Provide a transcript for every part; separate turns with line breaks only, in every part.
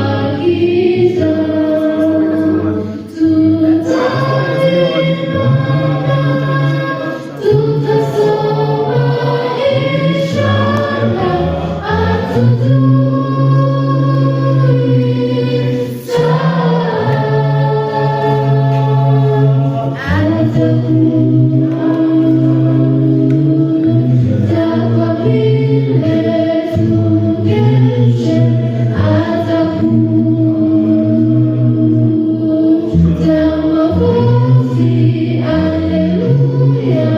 Agizo tutaimba, tutasoma ishara, hatujui saa. Atakuja kwa vile tukeshe, atakuja Mwokozi, haleluya,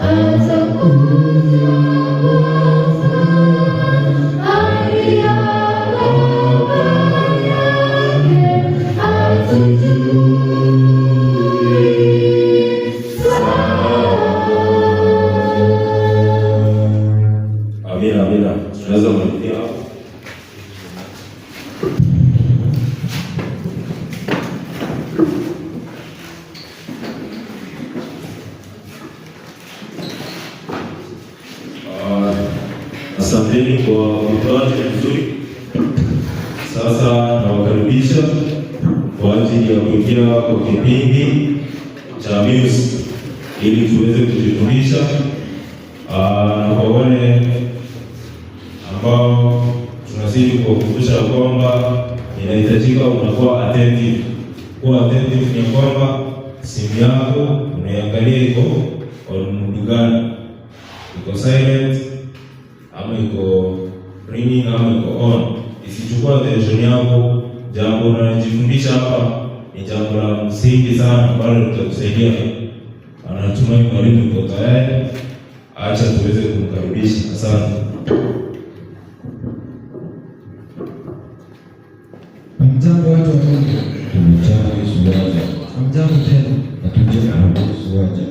atakuja kwa fahari ya Baba yake, hatujui saa.
Amina, amina. Tunaweza kumalizia hapo. Asanteni kwa utoaji mzuri. Sasa nawakaribisha kwa ajili ya kuingia kwa kipindi cha music ili tuweze kujifundisha, na kwa wale ambao tunazidi kuwakumbusha kwamba inahitajika unakuwa attentive. Kuwa attentive ni kwamba simu yako unaiangalia iko on mode gani, iko silent ama iko ringing ama iko on, isichukua attention yako. Jambo unalojifundisha hapa ni jambo la msingi sana ambalo litakusaidia. Anatumai mwalimu yuko tayari, acha tuweze kumkaribisha. Asante.
Hamjambo watu wa Mungu.
Tumjambo Yesu waja.
Hamjambo tena.
Hatujambo Yesu waja.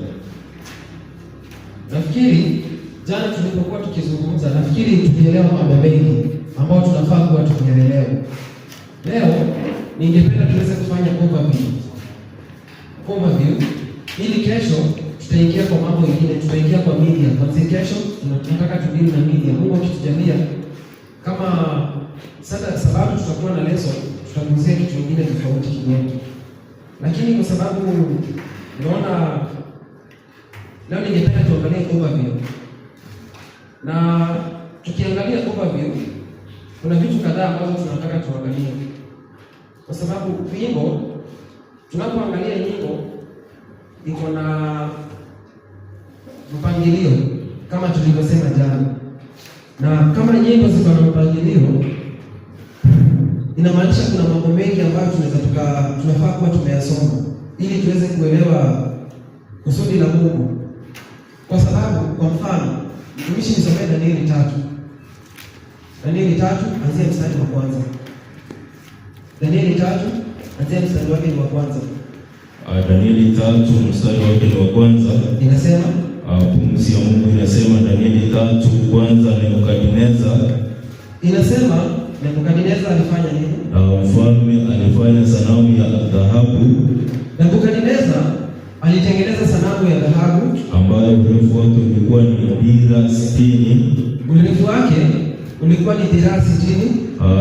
Nafikiri jana tulipokuwa tukizungumza, nafikiri tulielewa mambo mengi ambayo tunafaa kuwa tukiyaelewa. Leo ningependa tuweze kufanya overview. Overview ili kesho tutaingia kwa mambo mengine, tutaingia kwa media. Kuanzia kesho tunataka tudeal na media. Mungu akitujalia, kama sasa sababu tutakuwa na lesson, tutaguzia kitu kingine tofauti kidogo. Lakini kwa sababu naona leo ningependa tuangalie overview. Na tukiangalia overview, kuna vitu kadhaa ambazo tunataka tuangalie, kwa sababu wimbo, tunapoangalia nyimbo iko na mpangilio kama tulivyosema jana, na kama nyimbo ziko na mpangilio, inamaanisha kuna mambo mengi ambayo tunaweza tunafaa kuwa tumeyasoma ili tuweze kuelewa kusudi la Mungu. Kwa sababu kwa mfano, mtumishi, nisomee Danieli 3. Danieli 3 anzia mstari wa kwanza. Danieli 3 anzia mstari wake ni wa kwanza.
Danieli 3 mstari wake ni wa kwanza.
Inasema?
Pumzi ya Mungu inasema, Danieli 3:1, Nebukadneza.
Inasema Nebukadneza alifanya nini?
Mfalme alifanya sanamu ya dhahabu.
Nebukadneza alitengeneza sanamu ya dhahabu
ambayo urefu wake ulikuwa ni dhiraa 60.
Urefu wake ulikuwa ni dhiraa 60.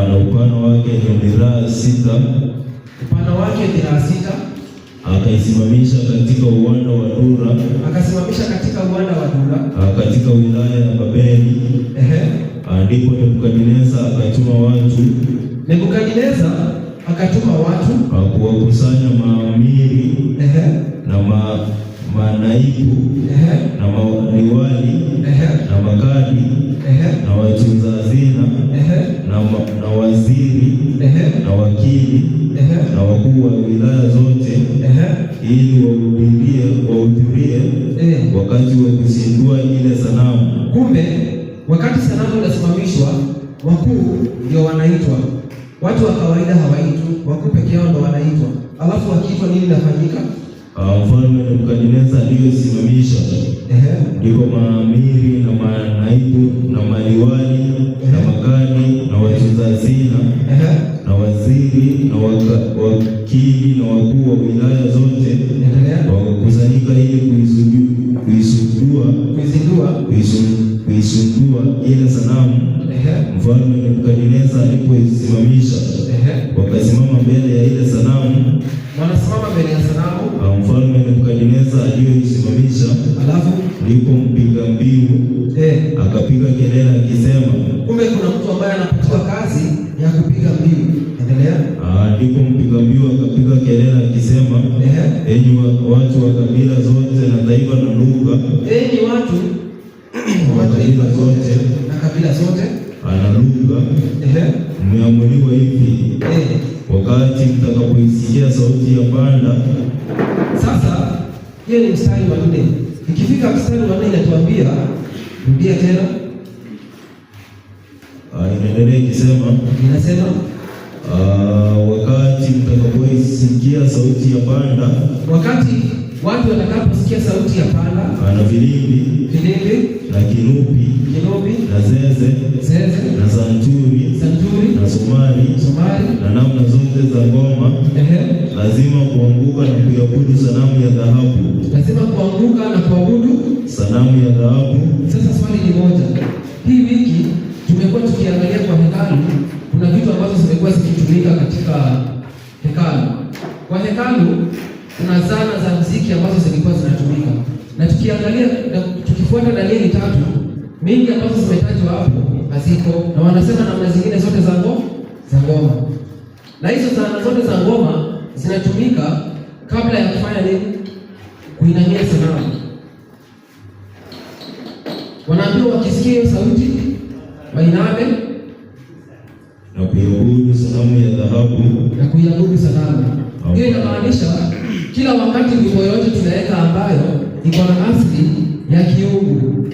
Na upana wake ni dhiraa 6.
Upana wake dhiraa 6.
Akaisimamisha katika uwanda wa Dura.
Akasimamisha katika uwanda wa Dura.
Katika wilaya ya Babeli. Ndipo Nebukadneza akatuma watu.
Nebukadneza akatuma watu
kuwakusanya maamiri na manaibu na maliwali na makadi na watunza hazina na waziri na wakili na wakuu wa wilaya zote ili wahudhurie wakati wa kuzindua ile sanamu.
Kumbe wakati sanamu inasimamishwa, wakuu ndio wanaitwa, watu wa kawaida hawaitwi, wakuu peke yao ndio wanaitwa. Alafu wakiitwa nini inafanyika?
Mfalme Nebukadneza aliyosimamisha, ndipo maamiri na manaibu na maliwali na makadi na watunza hazina na waziri na wakili na wakuu wa wilaya zote
Endelea.
wakakusanyika ili kuizindua
Kuizindua.
kuizindua ile sanamu. Mfalme Nebukadneza alipoisimamisha, wakasimama mbele ya ile sanamu.
Wanasimama mbele ya sanamu.
Mfalme Nebukadneza aliyoisimamisha,
Alafu
ndipo mpiga mbiu akapiga kelele akisema,
kumbe kuna mtu ambaye anapatiwa kazi ya kupiga mbiu. Endelea.
Ndipo mpiga mbiu akapiga kelele akisema, enyi watu wa kabila zote na taifa na lugha,
Enyi watu
wa kabila zote
na kabila zote
na lugha, mmeamuliwa hivi, wakati mtakapoisikia sauti ya panda
Sasa hiyo ni mstari wa 4. Ikifika mstari wa 4 inatuambia, rudia tena.
Inaendelea ikisema,
Inasema
wakati mtakapoisikia sauti ya panda
wakati watu watakaposikia sauti ya panda,
na filimbi
filimbi,
na kinubi
kinubi,
na zeze
zeze,
na santuri
santuri,
na zomari
zomari,
na namna zote za ngoma, lazima kuanguka na kuiabudu sanamu ya dhahabu,
lazima kuanguka na kuabudu
sanamu ya dhahabu.
Sasa swali ni moja. Hii wiki tumekuwa tukiangalia kwa hekalu, kuna vitu ambazo zimekuwa zikitumika katika hekalu. Kwa hekalu kuna zana za muziki ambazo zilikuwa zinatumika, na tukiangalia na tukifuata Danieli 3, mingi ambazo zimetajwa hapo haziko, na wanasema namna zingine zote za ngoma, na hizo zana zote za ngoma zinatumika kabla ya kufanya nini? Kuinamia sanamu. Wanaambiwa wakisikia hiyo sauti wainame
na kuiabudu sanamu ya dhahabu,
na kuiabudu sanamu. Hiyo inamaanisha kila wakati wimbo yote tunaweka ambayo iko na asili ya kiungu,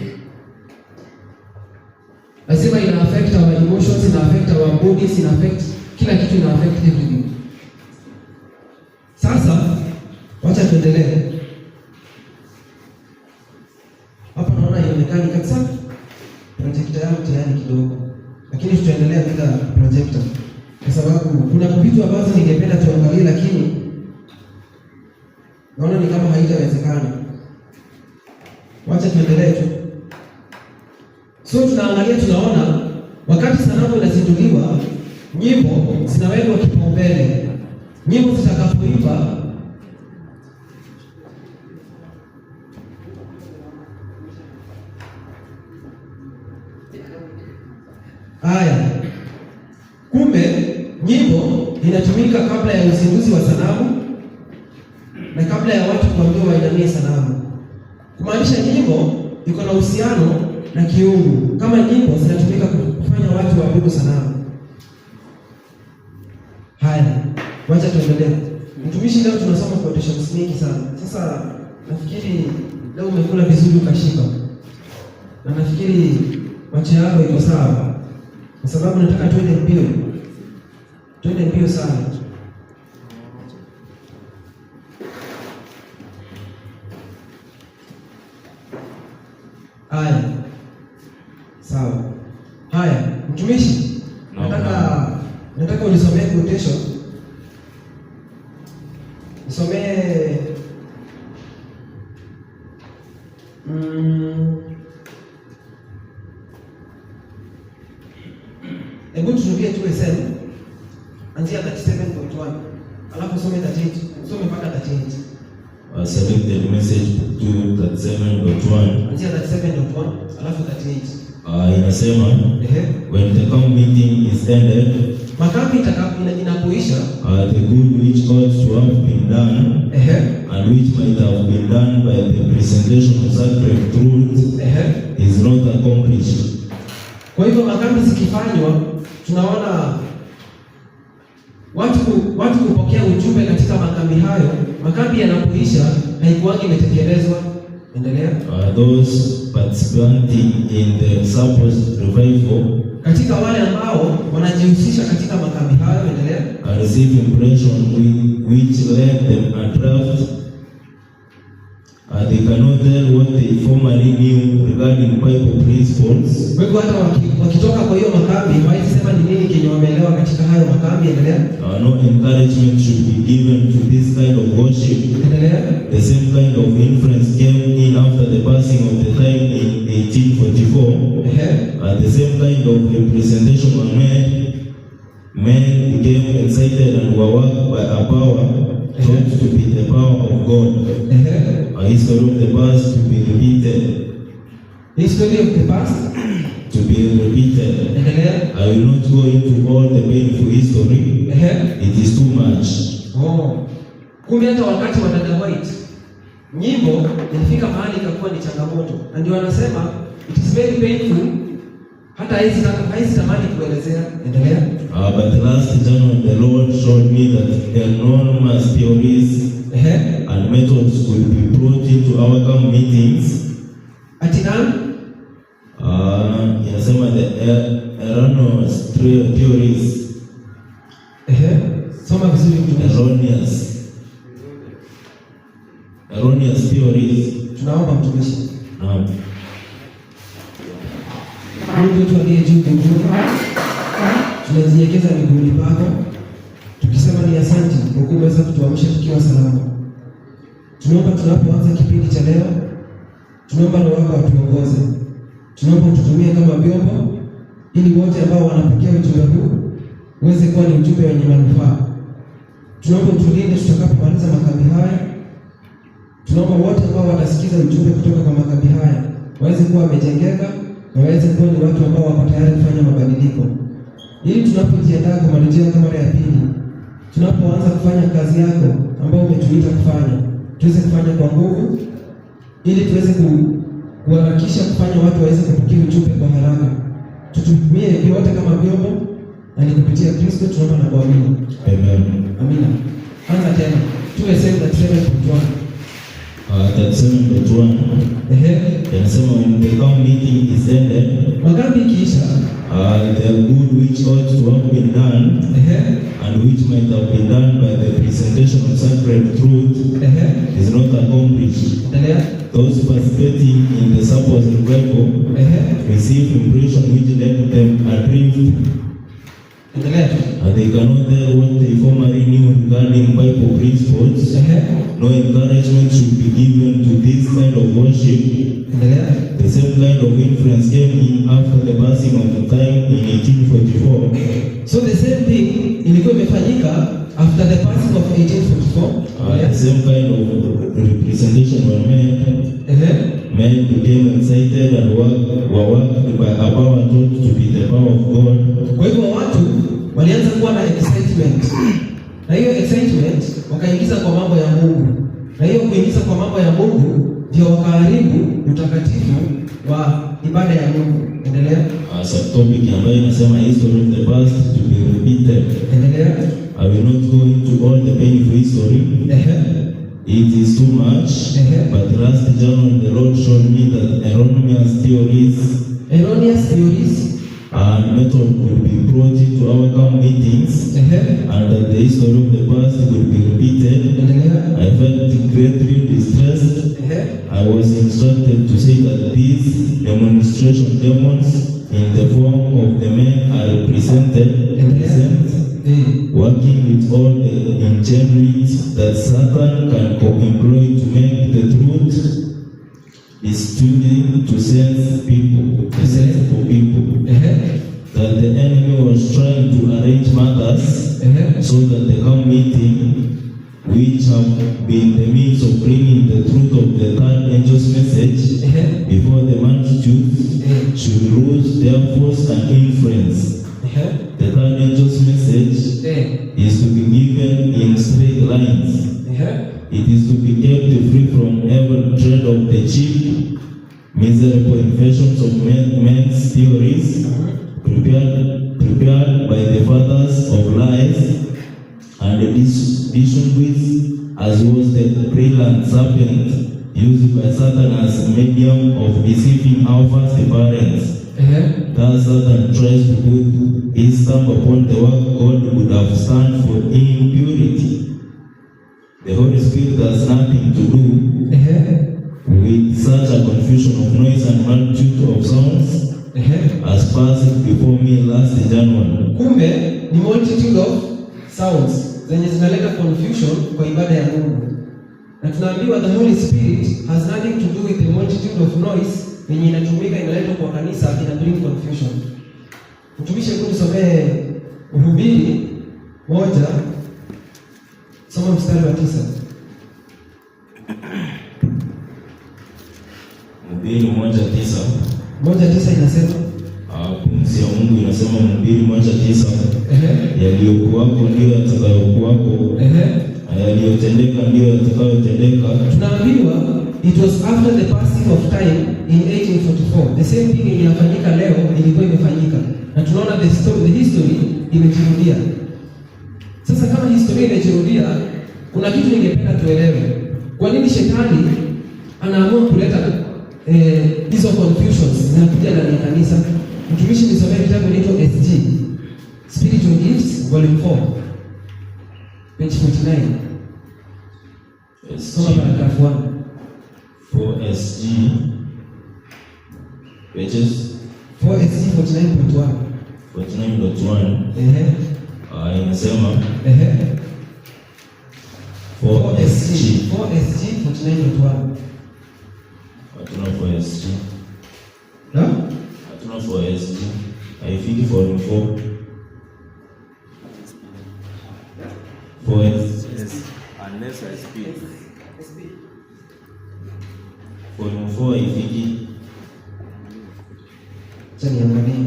lazima ina affect our emotions, ina affect our bodies, ina affect kila kitu, ina affect everything. Sasa wacha tuendelee hapa. Naona haionekani kabisa projector yangu tayari kidogo, lakini tutaendelea bila projector kwa sababu kuna vitu ambazo ningependa tuangalie, lakini naona ni kama haitawezekana. Wacha tuendelee tu. So tunaangalia, tunaona wakati sanamu inazinduliwa, nyimbo zinawekwa kipaumbele. Nyimbo zitakapoimba haya, kumbe nyimbo inatumika kabla ya uzinduzi wa sanamu na kabla ya watu kuambiwa wainamie sanamu. Kumaanisha nyimbo iko na uhusiano na kiungu, kama nyimbo zinatumika kufanya watu waabudu sanamu. Haya, wacha tuendelee. Mtumishi, leo tunasoma quotations mingi sana. Sasa nafikiri leo umekula vizuri ukashiba, na nafikiri macho yako iko sawa, kwa sababu nataka tuende mbio, tuende mbio sana. Haya, sawa. Haya, mtumishi, nataka unisomee quotation, nisomee hebu turudie tu SM anzia 37.1 alafu usome 38, usome mpaka 38.
Selected message 237.1.
Anzia 37.1 alafu 38.
Inasema when the camp meeting is ended,
Makambi inapoisha,
the good which ought to have been done and which might have been done by the presentation of sacred truth is not accomplished.
Kwa hivyo makambi zikifanywa, tunaona watu kupokea ujumbe katika makambi hayo. Makambi yanapoisha haikuangi imetekelezwa. Endelea.
Those participating in the supposed revival
Katika wale ambao wanajihusisha katika makambi hayo, endelea.
Receive impression which led them adrift. They cannot tell what they formerly knew regarding Bible principles.
Kwa hivyo hata wakitoka kwa hiyo makambi hawawezi sema ni nini kenye wameelewa katika hayo makambi. Endelea.
No encouragement should be given to this kind of worship.
Endelea.
The same kind of influence came in after the passing of the time in 1844. The same kind of representation were made. Men became excited and were worked by a power thought to be the power of God. A history of the past to be repeated.
History of the past.
To be repeated.
Endelea.
I will not go into all the painful history. It is too much.
Oh. Kumbe hata wakati wa dada White nyimbo ilifika mahali ikakuwa ni changamoto, na ndio wanasema it is very painful, hata hawezi tamani kuelezea. Endelea.
But last January, the Lord showed me that enormous theories and methods could be brought into our camp meetings.
Ati nani?
Inasema the erroneous theories,
Ehe. Soma vizuri, mtumishi.
Erroneous theories.
Tunaomba, mtumishi.
Naam.
Mungu wetu aliye juu mbinguni, tunajielekeza miguuni pako tukisema ni asante kwa kuwa umeweza kutuamsha tukiwa salama. Tunaomba tunapoanza kipindi cha leo, tunaomba Roho wako atuongoze. Tunaomba ututumie kama vyombo, ili wote ambao wanapokea ujumbe huu uweze kuwa ni ujumbe wenye manufaa. Tunaomba utulinde tutakapomaliza makambi haya. Tunaomba wote ambao watasikiza ujumbe kutoka kwa makambi haya waweze kuwa wamejengeka na waweze kuwa ni watu ambao wako tayari kufanya mabadiliko, ili tunapojiandaa kwa marejeo yako mara ya pili, tunapoanza kufanya kazi yako ambayo umetuita kufanya, tuweze kufanya kwa nguvu, ili tuweze kuharakisha kufanya watu waweze kupokea ujumbe kwa haraka. Tutumie vyote kama vyombo, na ni kupitia Kristo tunaomba na kuamini.
Amen.
Amina. Anza tena. Tuwe 37.1.
37.1
Ehe.
inasema when the camp meeting is ended,
Makambi ikiisha,
the good which ought to have been done and which might have been done by the presentation of sacred truth is not accomplished.
Endelea.
Those participating in the supposed revival receive impression which led them adrift,
Endelea tu.
And they cannot tell what they formerly knew regarding Bible principles. No encouragement should be given to this kind of worship.
Endelea.
The same kind of influence came in after the passing of the time in 1844.
So the same thing ilikuwa imefanyika after the passing of 1844.
The same kind of representation were made. Men became excited and were worked by a power thought to be the power of God.
Kwa hivyo watu walianza kuwa na excitement, na hiyo excitement wakaingiza kwa mambo ya Mungu, na hiyo kuingiza kwa mambo ya Mungu ndio wakaharibu utakatifu wa ibada ya Mungu. Endelea.
Subtopic ambayo inasema history of the past to be repeated.
Endelea.
I will not go into all the painful history. It is too much. But last January the Lord showed me that erroneous theories
Erroneous theories
and method could be brought into our camp meetings and that the history of the past would be repeated.
Endelea.
I felt greatly distressed. I was instructed to say that these demonstration demons in the form of the men are present, working with all the ingenuity that Satan can employ to make the truth disturbing to sense people, to sensible people. That the enemy was trying to arrange matters so that the camp meeting, which have been the means of bringing the truth of the third angel's message before the multitudes, should lose their force and influence. The third angel's message is to be given in straight lines. It is to be kept free from every dread of the cheap, miserable inventions of men's theories, prepared by the fathers of lies and the disunguis, as was the brilliant serpent used by Satan as medium of deceiving our first parents. Thus Satan tries to put his stamp upon the work God would have stand for in purity. The Holy Spirit has nothing to do With such a confusion of noise and multitude of sounds
Ehe.
as passed before me last January.
Kumbe ni multitude of sounds zenye zinaleta confusion kwa ibada ya Mungu, na tunaambiwa the Holy Spirit has nothing to do with the multitude of noise yenye inatumika inaletwa kwa kanisa, ina bring confusion. Mtumishi, hebu nisomee Mhubiri 1, soma mstari wa 9.
Mhubiri 1:9.
1:9 inasema
Pumzi ya Mungu inasema Mhubiri 1:9,
ehe,
yaliyokuwako ndiyo yatakayokuwako,
ehe.
Na yaliyotendeka ndiyo yatakayotendeka.
Tunaambiwa it was after the passing of time in 1844. The same thing yenye inafanyika leo ilikuwa imefanyika, na tunaona the story, the history imejirudia. Sasa kama historia imejirudia, kuna kitu ningependa tuelewe. Kwa nini shetani anaamua kuleta hizo confusions zinakuja ndani ya kanisa? Mtumishi, nisomee kitabu inaitwa SG Spiritual Gifts Volume 4 page 49. Soma paragraph 1.
4SG pages
4SG 49.1.
49.1.
Ehe.
Inasema
Ehe.
4SG.
4SG 49.1.
Hatuna 4SG.
Na?
Hatuna 4SG. Haifiki volume 4. 4S unless I speak. Volume 4 haifiki.
Acha niangalie.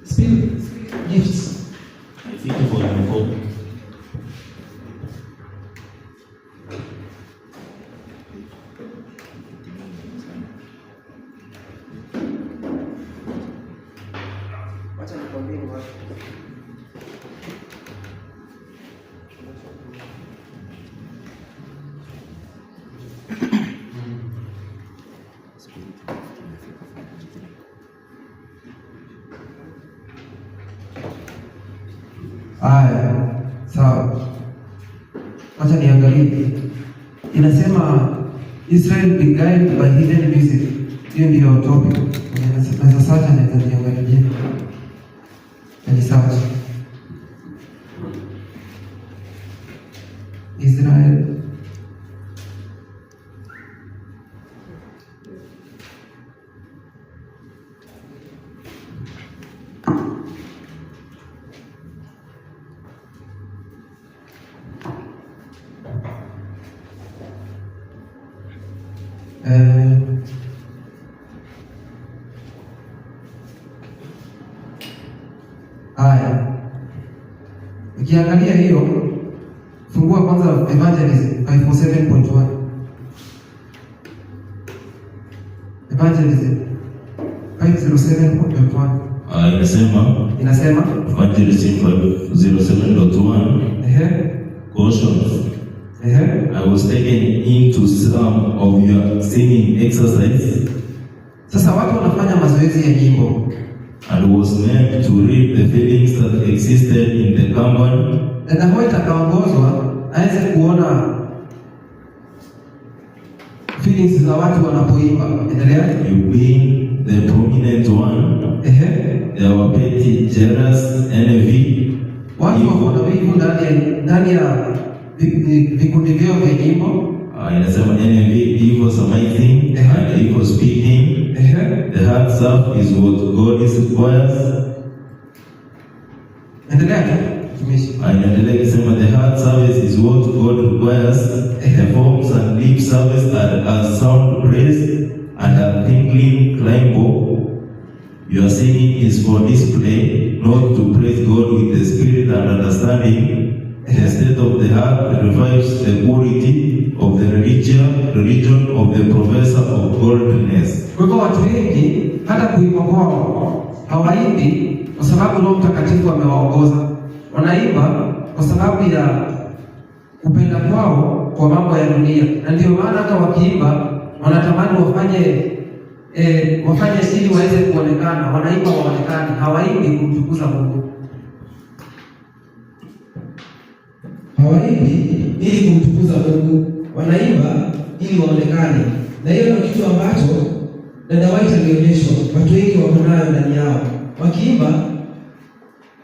Spirit gifts.
Haifiki volume 4.
Wacha nikwambie ni wapi.
Haya, sawa. Wacha niangalie. Inasema Israel beguiled by hidden music. Hiyo ndiyo topic. Naweza search, naweza niangalie. Ni search. Israel. Haya, ukiangalia hiyo, fungua kwanza Evangelism 547.1. Evangelism 507.1.
Inasema
inasema
Evangelism 507.1.
Ehe.
Caution.
Ehe.
I was taken into some of your singing exercise.
Sasa watu wanafanya mazoezi ya nyimbo.
And was made to read the feelings that existed in the company.
Dada White akaongozwa aweze kuona feelings za watu wanapoimba. Endelea.
You being the prominent one,
Ehe.
there were petty jealous envy.
Watu wako na wivu ndani ya vikundi vyao vya nyimbo.
Inasema envy, evil surmising, and evil speaking.
Ehe.
The hard stuff is what God is requires.
Endelea tu, mtumishi.
Inaendelea ikisema the heart service is what God requires. The forms and lip service are as sound praise and a tinkling cymbal. Your singing is for display, not to praise God with the spirit and understanding. The state of the heart revives the purity of the religion of the professor of godliness.
Kwa hivyo watu wengi hata kuimba kwao hawaimbi kwa sababu Roho Mtakatifu amewaongoza. Wanaimba kwa sababu ya kupenda kwao kwa mambo ya dunia, na ndio maana hata wakiimba wanatamani wafanye wafanye ili waweze kuonekana, wanaimba waonekane, hawaimbi kumtukuza Mungu.
Hawaimbi ili kumtukuza Mungu, wanaimba ili waonekane. Na hiyo ndio kitu ambacho dada White alionyeshwa, watu wengi wako nayo ndani yao. Wakiimba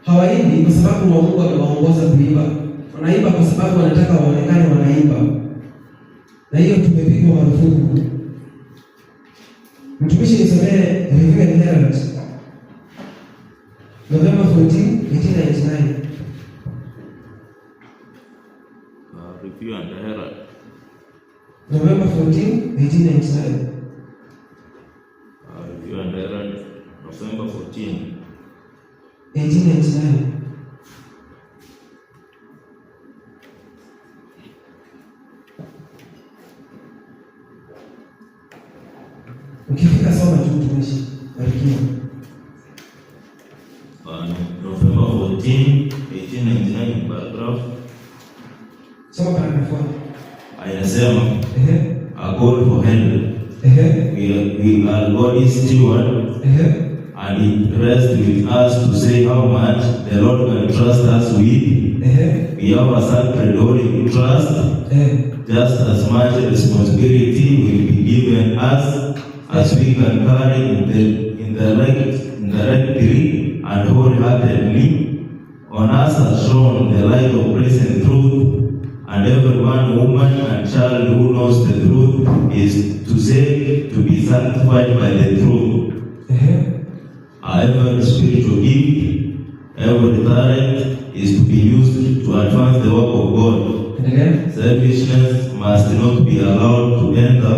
hawaimbi kwa sababu wa Mungu amewaongoza kuimba, wanaimba kwa sababu wanataka waonekane wanaimba, na hiyo tumepigwa marufuku. Mtumishi, nisomee Review and Herald, November 14, 1899.
Review and Herald.
November 14, 1899.
Review and Herald, November 14.
1899. Ukifika soma tu, mtumishi, barikiwa.
November 14, 1899, paragraph.
Soma paragraph 1.
Inasema, "A call for help." We are God's steward and it rests with us to say how much the Lord can trust us with. We have a sacred holy trust. Just as much responsibility will be given us as we can carry in the rectly and wholeheartedly. On us has shone the light of present truth, and every man, woman, and child who knows the truth is to say to be sanctified by the truth. Every spiritual gift, every talent is to be used to advance the work of God.
Endelea.
Selfishness must not be allowed to enter.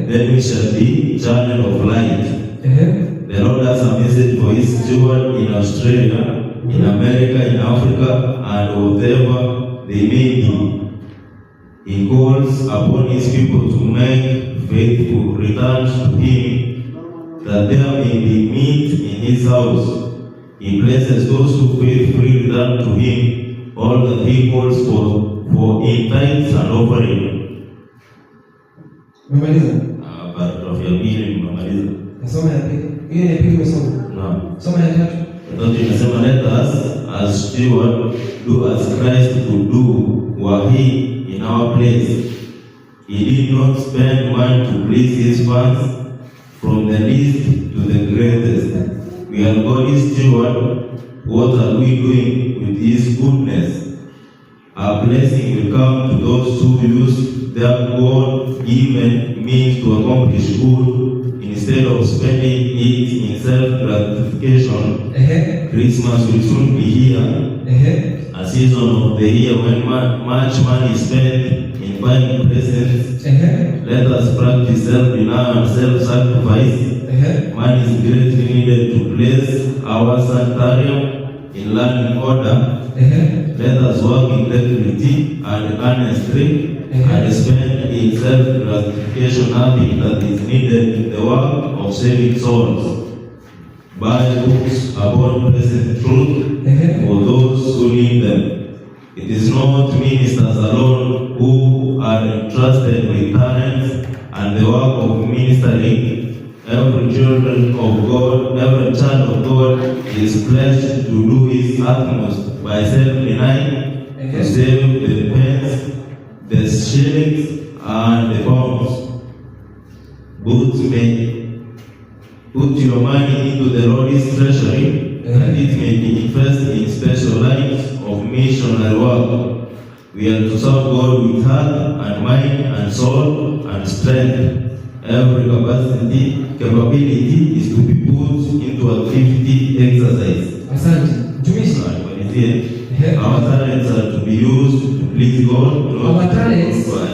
Then we shall be channel of light. The Lord has a message for his steward in Australia, in America, in Africa, and whatever they may be. He calls upon his people to make faithful returns to him, that there may be meat in his house. He blesses those who faithfully return to him all that he calls for in tithes and offering.
Umemaliza?
Paragraph ya pili nimemaliza.
Nasoma ya pili. Hiyo ya pili umesoma.
Naam.
Soma ya tatu.
Tatu inasema, "Let us as steward do as Christ would do were he in our place. He did not spend money to please his fans, from the least to the greatest. We are God's steward. What are we doing with his goodness? A blessing will come to those who use their God-given means to accomplish good instead of spending it in self-gratification. Christmas will soon be here, a season of the year when much money is spent in buying presents. Let us practice self-denial and self-sacrifice. Money is greatly needed to place our sanitarium in learning order. Let us work in integrity and earnestly and spend in self-gratification nothing that is needed in the work of saving souls. Buy books upon present truth for those who need them. It is not ministers alone who are entrusted with talents and the work of ministering. Every children of God, every child of God is pledged to do his utmost by self-denying to save the pence, the shillings, and the pounds. Put your money into the Lord's treasury, that it may be invested in special lines of missionary work. We are to serve God with heart and mind and soul and strength. Every capability is to be put into activity exercise."
Asante. Mtumishi.
Nimalizie. Our talents are to be used to please God, not
Our
to glorify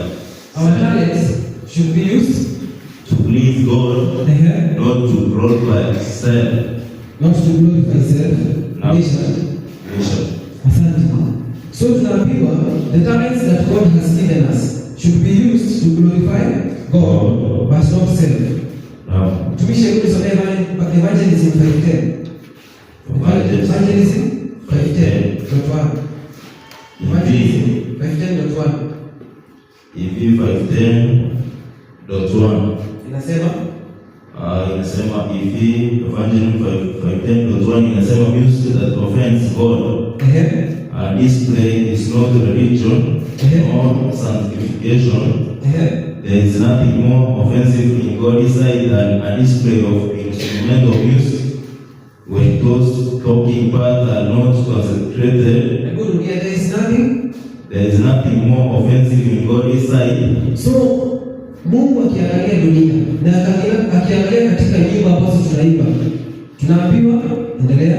Our talents should be used
To please God, not to glorify self.
Not to glorify self.
No.
Mission.
Mission.
Asante. So tunaambiwa the talents that God has given us should be used to glorify God but not self.
Naam.
Mtumishi, hebu nisomee Evangelism 5:10. Evangelism 5:10.1. Evangelism 5:10.1.
EV 510.1.
Inasema?
Inasema hivi, Evangelism 5:10.1 inasema, "Music that offends God and display is not religion nor sanctification." There is nothing more offensive in God's sight than a display of instrumental music when those talking parts are not consecrated.
Hebu rudia, there is nothing.
There is nothing more offensive in God's sight.
So Mungu akiangalia dunia na akiangalia katika nyimbo ambazo tunaimba, tunaambiwa, endelea,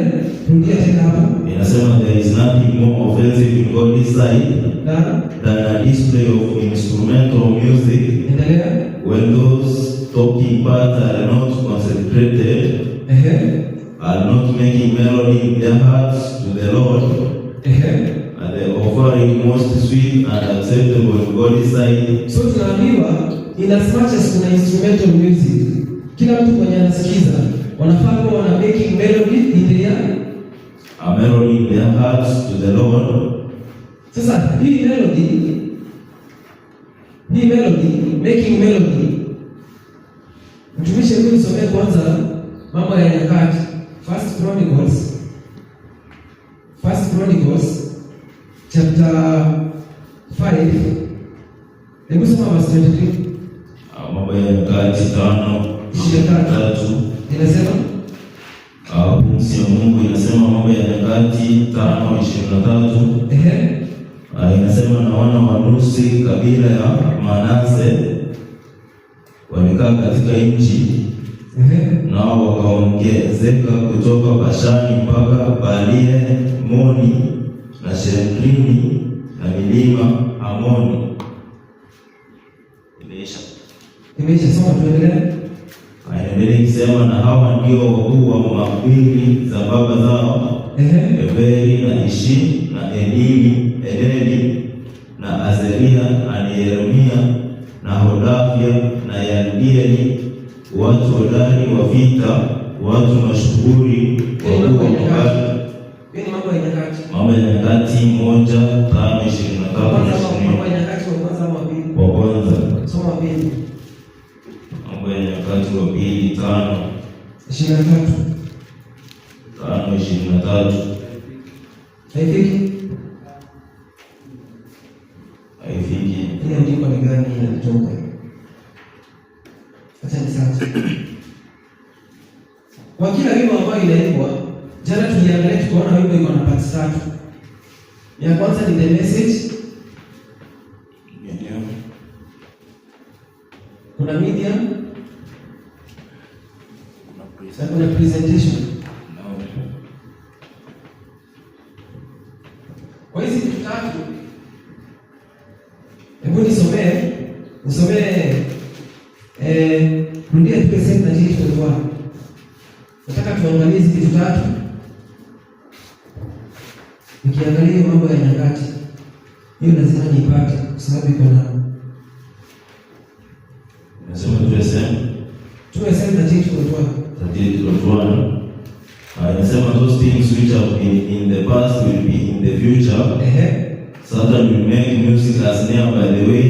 rudia tena hapo.
Inasema there is nothing more offensive in God's sight
Na
than a display of instrumental music
endelea.
When those talking parts are not consecrated, are not making melody in their hearts to the Lord, and the offering most sweet and acceptable in God's sight.
So tunaambiwa in as much as kuna instrumental music, kila mtu mwenye anasikiza wanafaa kuwa wana making melody in their
A melody in their hearts to the Lord.
Sasa hii melody, making melody, mtumishi, hebu nisomee kwanza Mambo ya Nyakati, First Chronicles chapter 5. Hebu soma verse 23.
Mambo ya Nyakati 5
23.
3.
Inasema?
Pumzi ya Mungu inasema, Mambo ya Nyakati 5:23. Inasema, na wana wa nusu kabila ya Manase walikaa katika nchi, nao wakaongezeka kutoka Bashani mpaka Baali-Hermoni na Sheniri na milima Amoni. Imeisha.
Imeisha, soma tuendelee.
Inaendelea ikisema, na hawa ndio wakuu wa makabila za baba zao: Eberi na Ishi na Elieli na Azaria na Yeremia na Hodavia na Yadieli, watu hodari wa vita, watu mashuhuri, wakuu wa makabila.
Hiyo ni Mambo ya Nyakati.
Mambo ya Nyakati 1:5:23
Kwanza
na
ama Mambo
20.
ya Nyakati wa kwanza ama wa pili?
Wa kwanza.
Soma wa pili.
Mambo ya Nyakati wa pili 5
23.
5:23.
Haifiki?
Haifiki.
Ile andiko ni gani inatoka? Acha nisearch. Kwa kila wimbo ambayo inaimbwa, jana tuliangalia tukaona wimbo iko na parts tatu. Ya kwanza ni the message,
Medium.
Kuna medium
Kuna
na kuna presentation.
No.
Kwa hizi vitu tatu, hebu nisomee rudia tu sehemu 38.1. Nataka tuangalie hizi vitu tatu. Nikiangalia hiyo Mambo ya Nyakati, hiyo lazima niipate kwa sababu iko na
Nasema 2 SM
2 SM 38.1.
38.1. Inasema, those things which have been in the past will be in the future. Satan will make music a snare by the way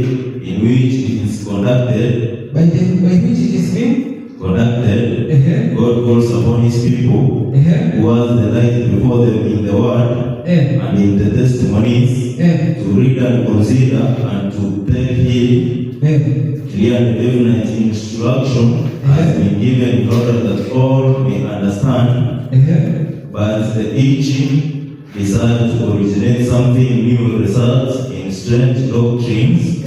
in which it is conducted.
By which it is being
Conducted. God calls upon his people who has the light before them in the word and in the testimonies to read and consider and to take heed. Clear and definite instruction has been given in order that all may understand, but the itching desire to originate something new results in strange doctrines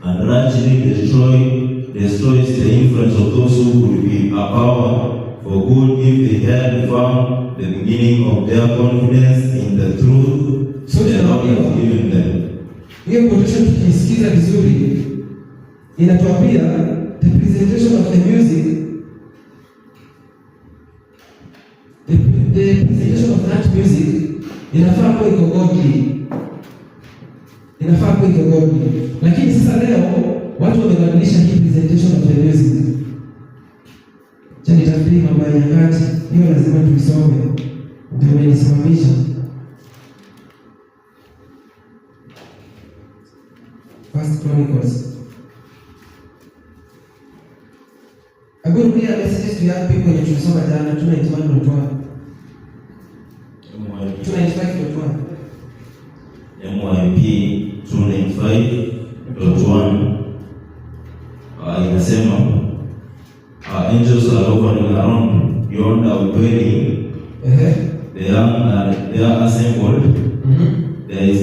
and largely destroys the influence of those who could be a power for good if they had found the beginning of their confidence in the truth
So
the Lord has
tunaambiwa
given them.
Hiyo quotation tukiisikiza vizuri inatuambia the presentation of the music, the presentation of that music inafaa kuwa iko godly, inafaa kuwa iko godly. Lakini sasa leo watu wamebadilisha hii presentation of the music. Cha nitafsiri Mambo ya Nyakati, hiyo lazima tuisome, ndio imenisimamisha. First Chronicles. Hebu Hebu rudia Messages to Young People yenye tulisoma jana, 291.1. 295.1.
MYP 295.1 inasema, angels are hovering around yonder dwelling. The young are there assembled. There is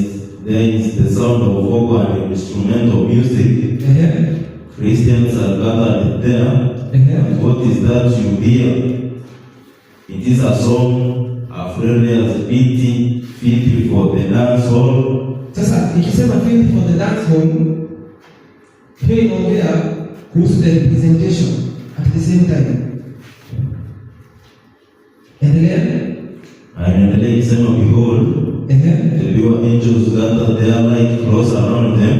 the sound of vocal and instrumental music. Christians are gathered there. What is that you hear? It is a song, a friendly beat, fit for the dance hall.
Sasa ikisema fit for the dance hall, hiyo inaongea kuhusu the representation at the same time. Endelea.
Inaendelea ikisema, behold, the pure angels gather their light close around them,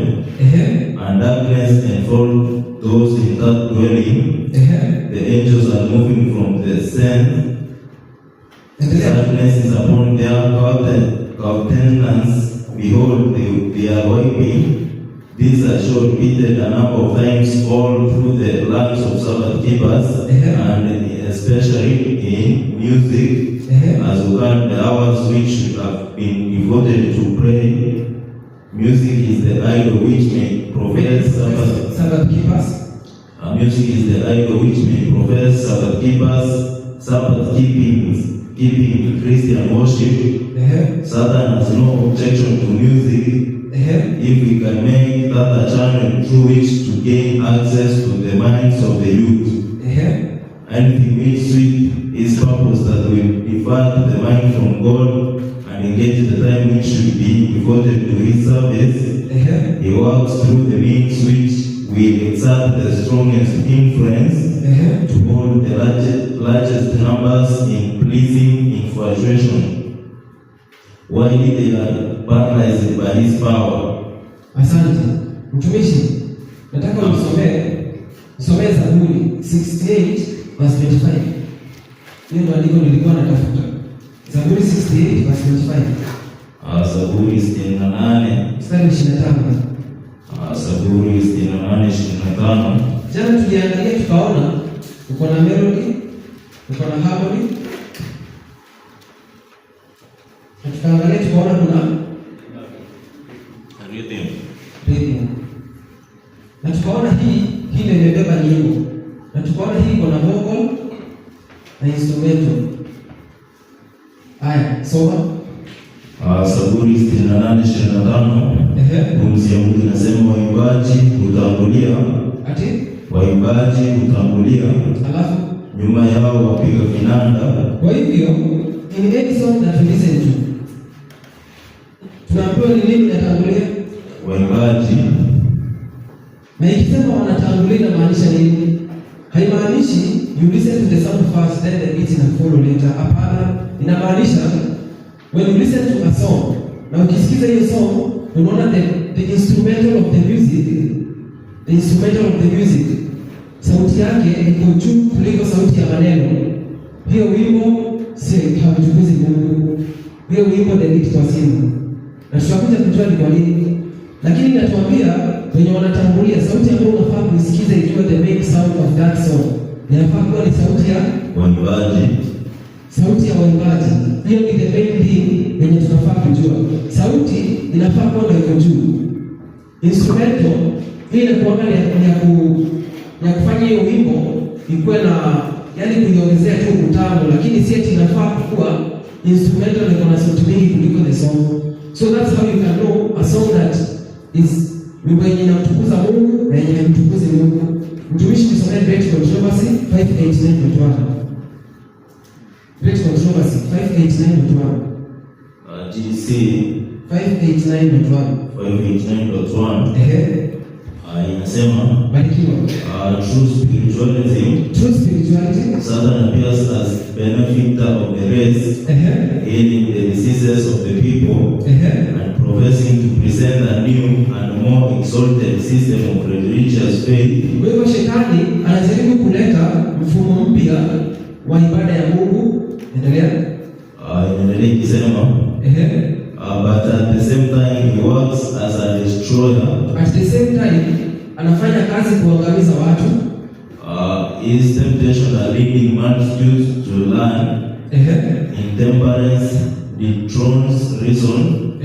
and darkness enfold those in that dwelling. The angels are moving from the scene.
Endelea.
Sadness is upon their countenance. Behold, they are weeping. This I saw repeated a number of times all through the lives of Sabbath keepers, and especially in music, as regard the hours which should have been devoted to pray. Music is the idol which may profess Sabbath.
Sabbath keepers.
Music is the idol which may profess Sabbath keepers, Sabbath keeping Christian worship. Satan has no objection to music if we can make that a channel through which to gain access to the minds of the youth. Anything which suits his purpose that will divert the mind from God and engage the time which should be devoted to his service. He works through the means which will exert the strongest influence to hold the largest numbers in pleasing infatuation, while they are paralyzed by his power.
Asante. Mtumishi, nataka unisomee Zaburi 68 verse 25. Hiyo ndio andiko nilikuwa natafuta. Zaburi 68 verse 25.
Zaburi 68.
Mstari 25.
Zaburi 68:25.
Jana tuliangalia tukaona uko na melody, uko na harmony. Na tukaangalia tukaona kuna
Rhythm.
Rhythm. Na tukaona hii ndio imebeba nyimbo. Na tukaona hii iko na vocal na instrumental. Haya, soma.
Zaburi 68:25. Pumzi ya Mungu inasema waimbaji hutangulia,
Ati?
Waimbaji hutangulia,
Alafu
nyuma yao wapiga vinanda.
Kwa hivyo in any song that we listen to, tunaambiwa ni nini inatangulia?
Waimbaji.
Na ikisema wanatangulia inamaanisha nini? Haimaanishi you listen to the sound first, then the beat ina follow later. Hapana, inamaanisha when you listen to a song, na ukisikiza hiyo song unaona the instrumental of the music, the instrumental of the music, sauti yake iko juu kuliko sauti ya maneno. Hiyo wimbo si hamtukuzi Mungu. Hiyo wimbo delete kwa simu, na tutakuja kujua ni kwa nini, lakini inatuambia wenye wanatangulia, sauti ambayo unafaa kuisikiza ikiwa the main sound of that song inafaa kuwa ni sauti ya
waimbaji.
Sauti ya waimbaji. Hiyo ni the main thing yenye tunafaa kujua. Sauti inafaa kuwa ndio iko juu. Instrumental hii inakuwa ni ya kufanya hiyo wimbo ikuwe na, yaani, kuiongezea tu utamu, lakini si eti inafaa kuwa instrumental iko na sauti mingi kuliko the song. So that's how you can know a song that is wimbo yenye inamtukuza Mungu na yenye haimtukuzi Mungu. Mtumishi, tusomee Great Controversy 589.1. Great Controversy 589.1.
GC
589.1.
589.1. Inasema
Barikiwa.
True spiritualism,
True spirituality.
Satan appears as benefactor of the race, healing the diseases of the people, and professing to present a new and more exalted system of religious faith.
Kwa hivyo shetani anajaribu kuleta mfumo mpya wa ibada ya Mungu. Endelea.
Inaendelea ikisema, but at the same time he works as a destroyer.
At the same time anafanya kazi kuangamiza watu.
Uh, His temptation are leading multitudes to learn intemperance dethrones reason,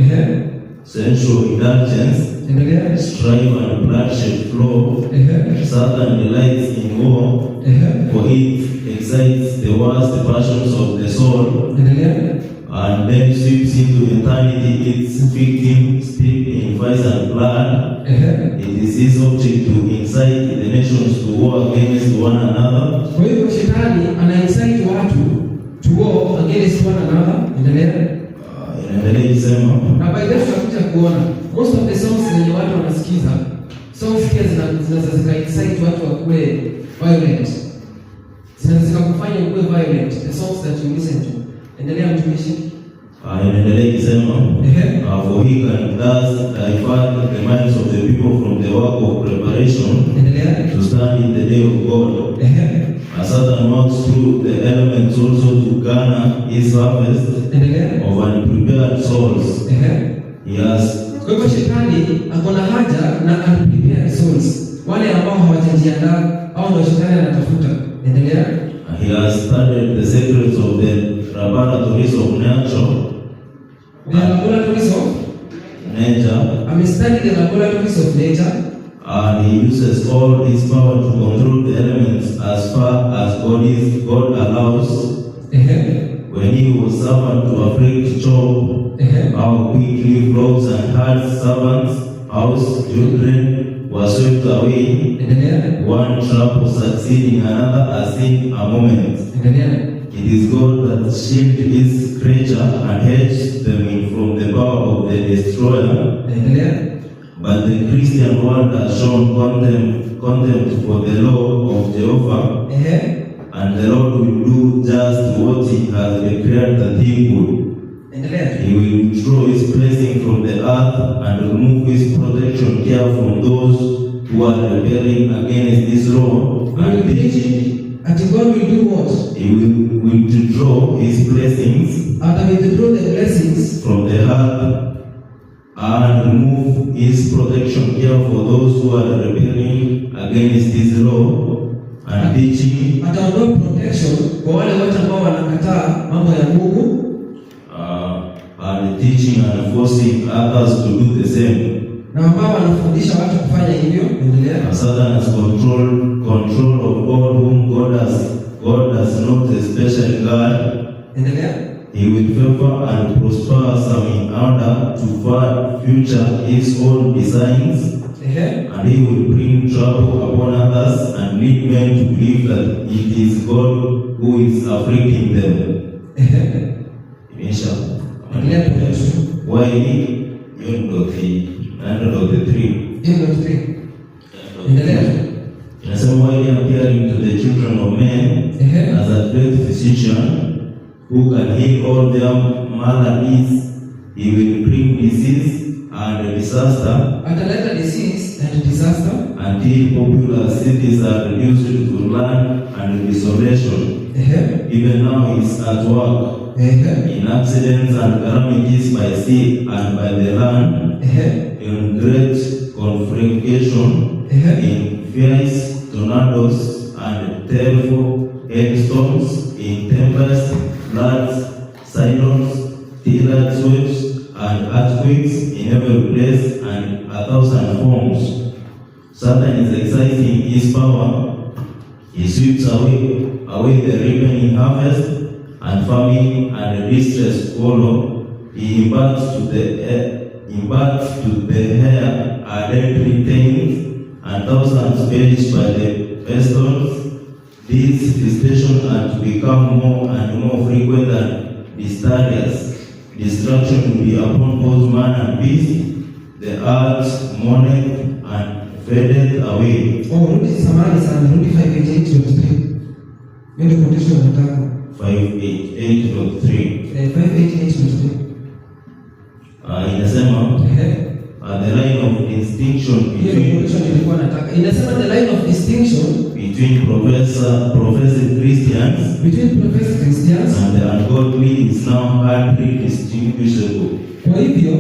sensual indulgence,
Endelea.
Strife and bloodshed flow. Satan delights in war, for it excites the worst passions of the soul,
Endelea.
And then sweeps into eternity its victim steeped in vice and blood. It is his object to incite the nations to war against one another,
Kwa hivyo shetani ana incite watu to war against one another. Endelea.
Inaendelea ikisema,
Na by the way tutakuja kuona most of the songs zenye watu wanasikiza, songs pia zinaweza zika incite watu wakuwe violent. Zinaweza zikakufanya ukuwe violent, the songs that you listen to. Endelea, mtumishi.
Inaendelea ikisema, for he can thus divert the minds of the people from the work of preparation
Endelea.
To stand in the day of God. As Satan works through the elements also to garner his harvest
Endelea.
Of unprepared souls. He has
Kwa hivyo shetani ako na haja na unprepared souls, wale ambao hawajajiandaa au ndio shetani anatafuta. Endelea.
He has studied the secrets of the laboratories of nature,
The laboratories of
nature,
Amestudy the laboratories of nature,
and he uses all his power to control the elements as far as God allows. When he was suffered to afflict Job, how quickly flocks and herds, servants, house, children were swept away,
Endelea.
One trouble succeeding another as in a moment.
Endelea.
It is God that shielded his creature and hedged them in from the power of the destroyer.
Endelea.
But the Christian world has shown contempt for the law of Jehovah, and the Lord will do just what he has declared that he would.
Endelea.
He will withdraw his blessing from the earth and remove his protection care from those who are rebelling against this law and teaching.
Ati God will do what?
He will withdraw his blessings
Ata withdraw the blessings
from the earth and remove his protection care for those who are rebelling against this law and teaching,
Ataondoa protection kwa wale wote ambao wanakataa mambo ya Mungu
and teaching and forcing others to do the same.
Na ambao wanafundisha watu kufanya hivyo. Endelea.
And Satan has control of all whom God does not especially guard.
Endelea.
He will favor and prosper some in order to future his own designs, and he will bring trouble upon others and lead men to believe that it is God who is afflicting them. Imeisha.
Endelea protection.
Why hiyo ndo the naenda ndo the three.
Hiyo ndio three. Endelea.
Inasema, while appearing to the children of men as a great physician who can heal all their maladies, he will bring disease and disaster
Ataleta disease and disaster
until populous cities are reduced to land and desolation. Even now he is at work in accidents and calamities by sea and by the land, in great conflagration, in fierce tornadoes and terrible hailstorms, in tempests, floods, cyclones, tidal waves, and earthquakes in every place and a thousand forms. Satan is exercising his power. He sweeps away the ripening harvest, and famine and distress follow. He imparts to the air a deadly taint, and thousands perish by the pestilence. These visitations are to become more and more frequent and disastrous. Destruction will be upon both man and beast. The earth mourneth and fadeth away.
Oh, rudi, samahani sana, rudi 588.3. Hiyo ndio quotation nataka.
588.3.
Eh, 588.3.
Inasema the line of distinction
Hiyo ndio
between
quotation nilikuwa nataka. Inasema the line of distinction
between professed Christians
between professed Christians
and the ungodly is now hardly distinguishable.
Kwa hivyo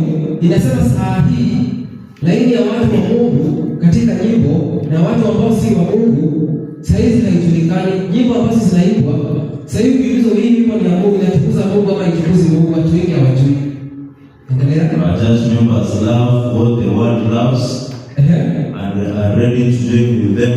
inasema saa hii laini ya watu wa Mungu katika nyimbo na watu ambao si wa Mungu saizi haijulikani. Nyimbo ambazo zinaimbwa sasa hivi, ukiulizwa hii nyimbo ni ya Mungu, inatukuza Mungu ama haitukuzi Mungu, watu wengi hawajui. Endelea.
Our church members love what the world loves and are ready to join with them.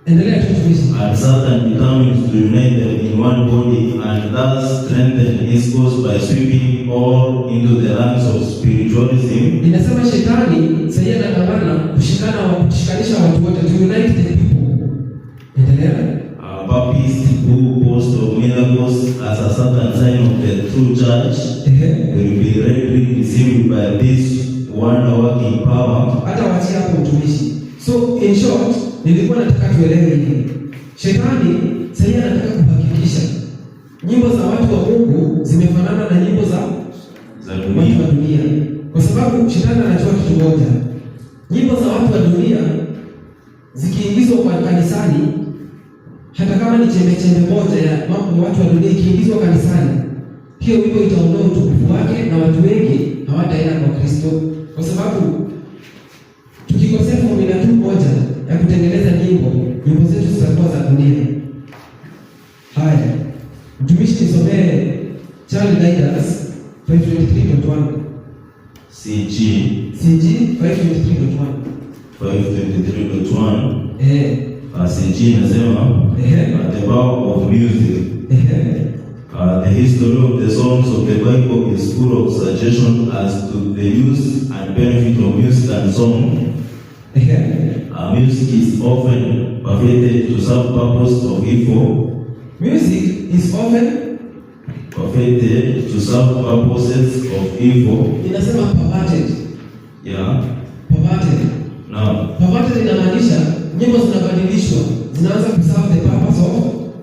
Endelea tu, mtumishi.
And Satan determines to unite them in one body and thus strengthen his cause by sweeping all into the ranks of spiritualism.
Inasema shetani sasa anapambana kushikanisha watu wote, to unite the people. Endelea.
Papists who boast of miracles as a certain sign of the true church will be readily deceived by this wonder-working power.
Hata wachia hapo, mtumishi. So in short, nilikuwa nataka tuelewe hivi. Shetani sasa anataka kuhakikisha nyimbo za watu wa Mungu zimefanana na nyimbo za
za
watu
dunia.
Wa dunia, kwa sababu shetani anajua kitu moja: nyimbo za watu wa dunia zikiingizwa kwa kanisani, hata kama ni chembe chembe moja ya mambo ya watu wa dunia ikiingizwa kanisani, hiyo wimbo itaondoa utukufu wake na watu wengi hawataenda kwa Kristo, kwa sababu tukikosea formula tu moja ya kutengeneza nyimbo, nyimbo zetu zitakuwa za dunia. Haya, mtumishi, nisomee Child Guidance 523.1.
CG
CG 523.1.
523.1. CG inasema the power of music. The history of the songs of the Bible is full of suggestion as to the use and benefit of music and song. Music is often perverted to serve purpose of evil,
Music is often
perverted to serve purposes of evil.
Inasema perverted. Perverted.
Now,
Perverted inamaanisha nyimbo zinabadilishwa, zinaanza kuserve the purpose of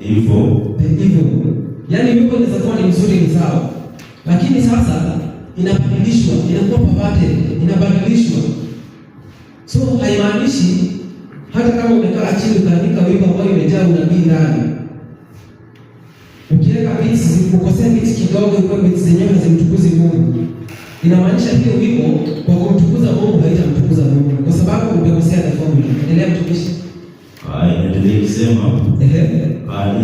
evil.
The evil. Yaani wimbo inaweza kuwa ni mzuri, ni sawa, lakini sasa inabadilishwa, inakuwa perverted, inabadilishwa. So haimaanishi hata kama umekaa chini ukaandika wimbo ambao imejaa unabii ndani, ukiweka beats, ukosea beats kidogo, ikuwe beats zenyewe hazimtukuzi Mungu, inamaanisha hiyo wimbo kwa kumtukuza Mungu haitamtukuza Mungu kwa sababu umekosea the formula. Endelea, mtumishi.
Inaendelea ikisema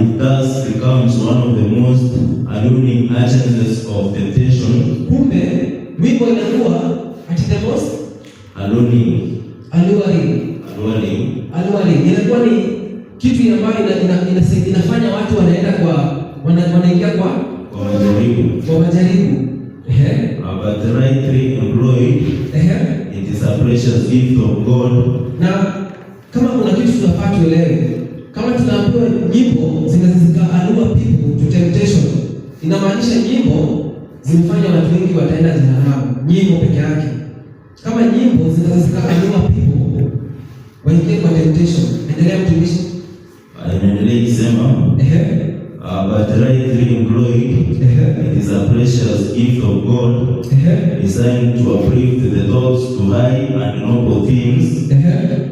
it thus becomes one of the most alluring agencies of temptation.
Kumbe wimbo inakuwa at the most
Alluring,
alluring,
alluring,
alluring inakuwa ni kitu ambayo inafanya watu wanaenda kwa wanaingia kwa
kwa majaribu.
Kwa majaribu.
But rightly employed, it is a precious gift of God.
Na kama kuna kitu tunafaa tuelewe, kama tunaambiwa nyimbo zinaweza zika-allure people to temptation, inamaanisha nyimbo zimefanya watu wengi wataenda jehanamu. Nyimbo peke yake, kama nyimbo zinaweza zika-allure people waingie kwa temptation. Endelea, mtumishi.
Inaendelea ikisema but rightly employed, it is a precious gift of God designed to uplift the thoughts to high and noble things,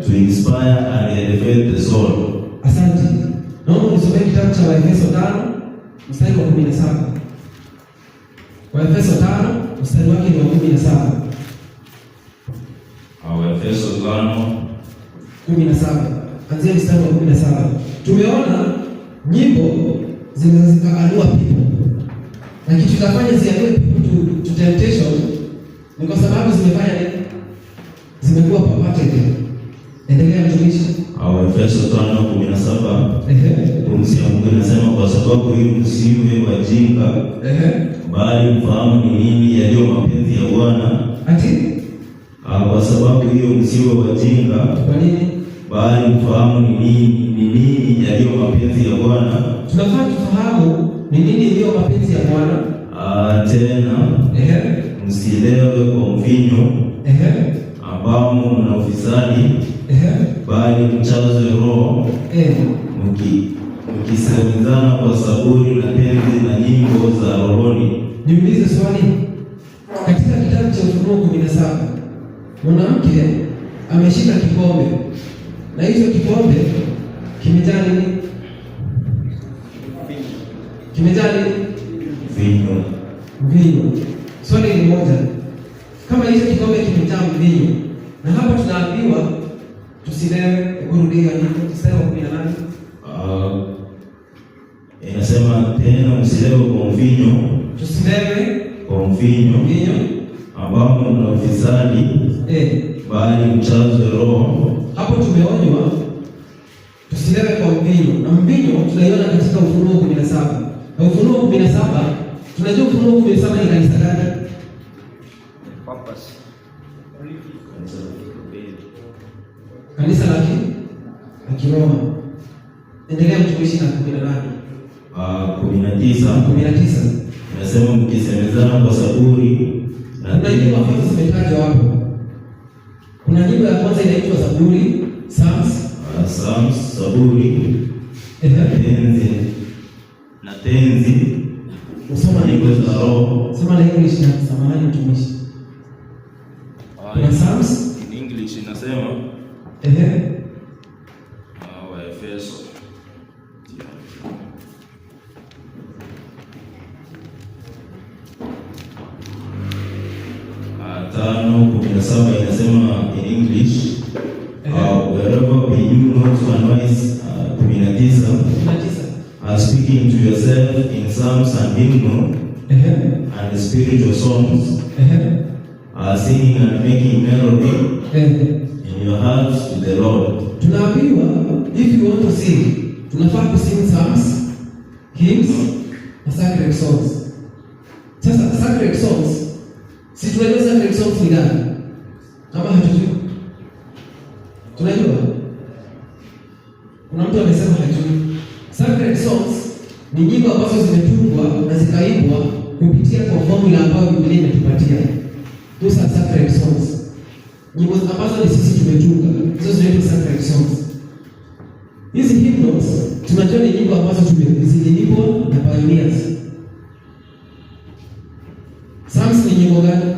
to inspire and elevate the soul.
Asante. Naomba nisomee kitabu cha Waefeso 5 mstari wa 17. Waefeso 5 mstari wake ni wa 17.
Waefeso 5
17. Anzia mstari wa 17. Tumeona nyimbo zinaweza zika-allure people, na kitu kitafanya zi-allure people to temptation ni kwa sababu zimefanya nini? Zimekuwa perverted. Endelea, mtumishi.
Waefeso 5:17. Pumzi ya Mungu inasema, kwa sababu hiyo msiwe wajinga, bali mfahamu ni nini yaliyo mapenzi ya Bwana.
Ati?
Kwa sababu hiyo msiwe wajinga,
Kwa nini?
Bali mfahamu ni nini yaliyo mapenzi ya Bwana.
Tunafaa tufahamu ni nini iliyo mapenzi ya Bwana.
Tena msilewe kwa mvinyo ambamo mna ufisadi, bali mjazwe Roho, mkisemezana kwa saburi na tenzi na nyimbo za rohoni.
Niulize swali. Katika kitabu cha Ufunuo 17, mwanamke ameshika kikombe na hicho kikombe kimejaa nini? Kimejaa nini?
Vinyo.
Mvinyo. Swali ni moja, kama hicho kikombe kimejaa mvinyo, na hapa tunaambiwa tusilewe, kurudia. hiyo andiko, mstari wa 18.
Inasema tena msilewe kwa mvinyo,
Tusilewe
kwa mvinyo
mvinyo,
ambamo mna ufisadi, bali mjazwe Roho.
Hapo tumeonywa tusilewe kwa mvinyo, na mvinyo tunaiona katika Ufunuo 17. Na Ufunuo 17, tunajua Ufunuo 17 ni kanisa gani?
Kanisa la Kikabeli.
Kanisa la Kiroma. Endelea mtumishi na 18.
19
19.
inasema mkisemezana kwa saburi na
Kuna nyimbo ambazo zimetajwa hapo. Kuna nyimbo ya kwanza inaitwa Zaburi, Psalms.
Psalms, saburi na tenzi
Usoma na
nyimbo
English.
za Roho.
Soma na English na samahani mtumishi. Kuna Psalms.
In English inasema Waefeso. 5:17 inasema in English, wherever be you not unwise, 19,
19.
Speaking to yourself in psalms and hymnal and spiritual songs, singing and making melody in your hearts to the Lord.
Tunaambiwa if you want to sing, tunafaa kusing psalms, hymns na sacred songs. Sasa sacred songs, si tunajua sacred songs ni gani? Kama hatujui? Tunajua? Kuna mtu amesema hajui. Sacred songs ni nyimbo ambazo zimetungwa na zikaimbwa kupitia kwa formula ambayo Biblia imetupatia. Those are sacred songs. Nyimbo ambazo ni sisi tumetunga, hizo zinaitwa sacred songs. Hizi hymnals tunajua ni nyimbo ambazo ziliimbwa na pioneers. Psalms ni nyimbo gani?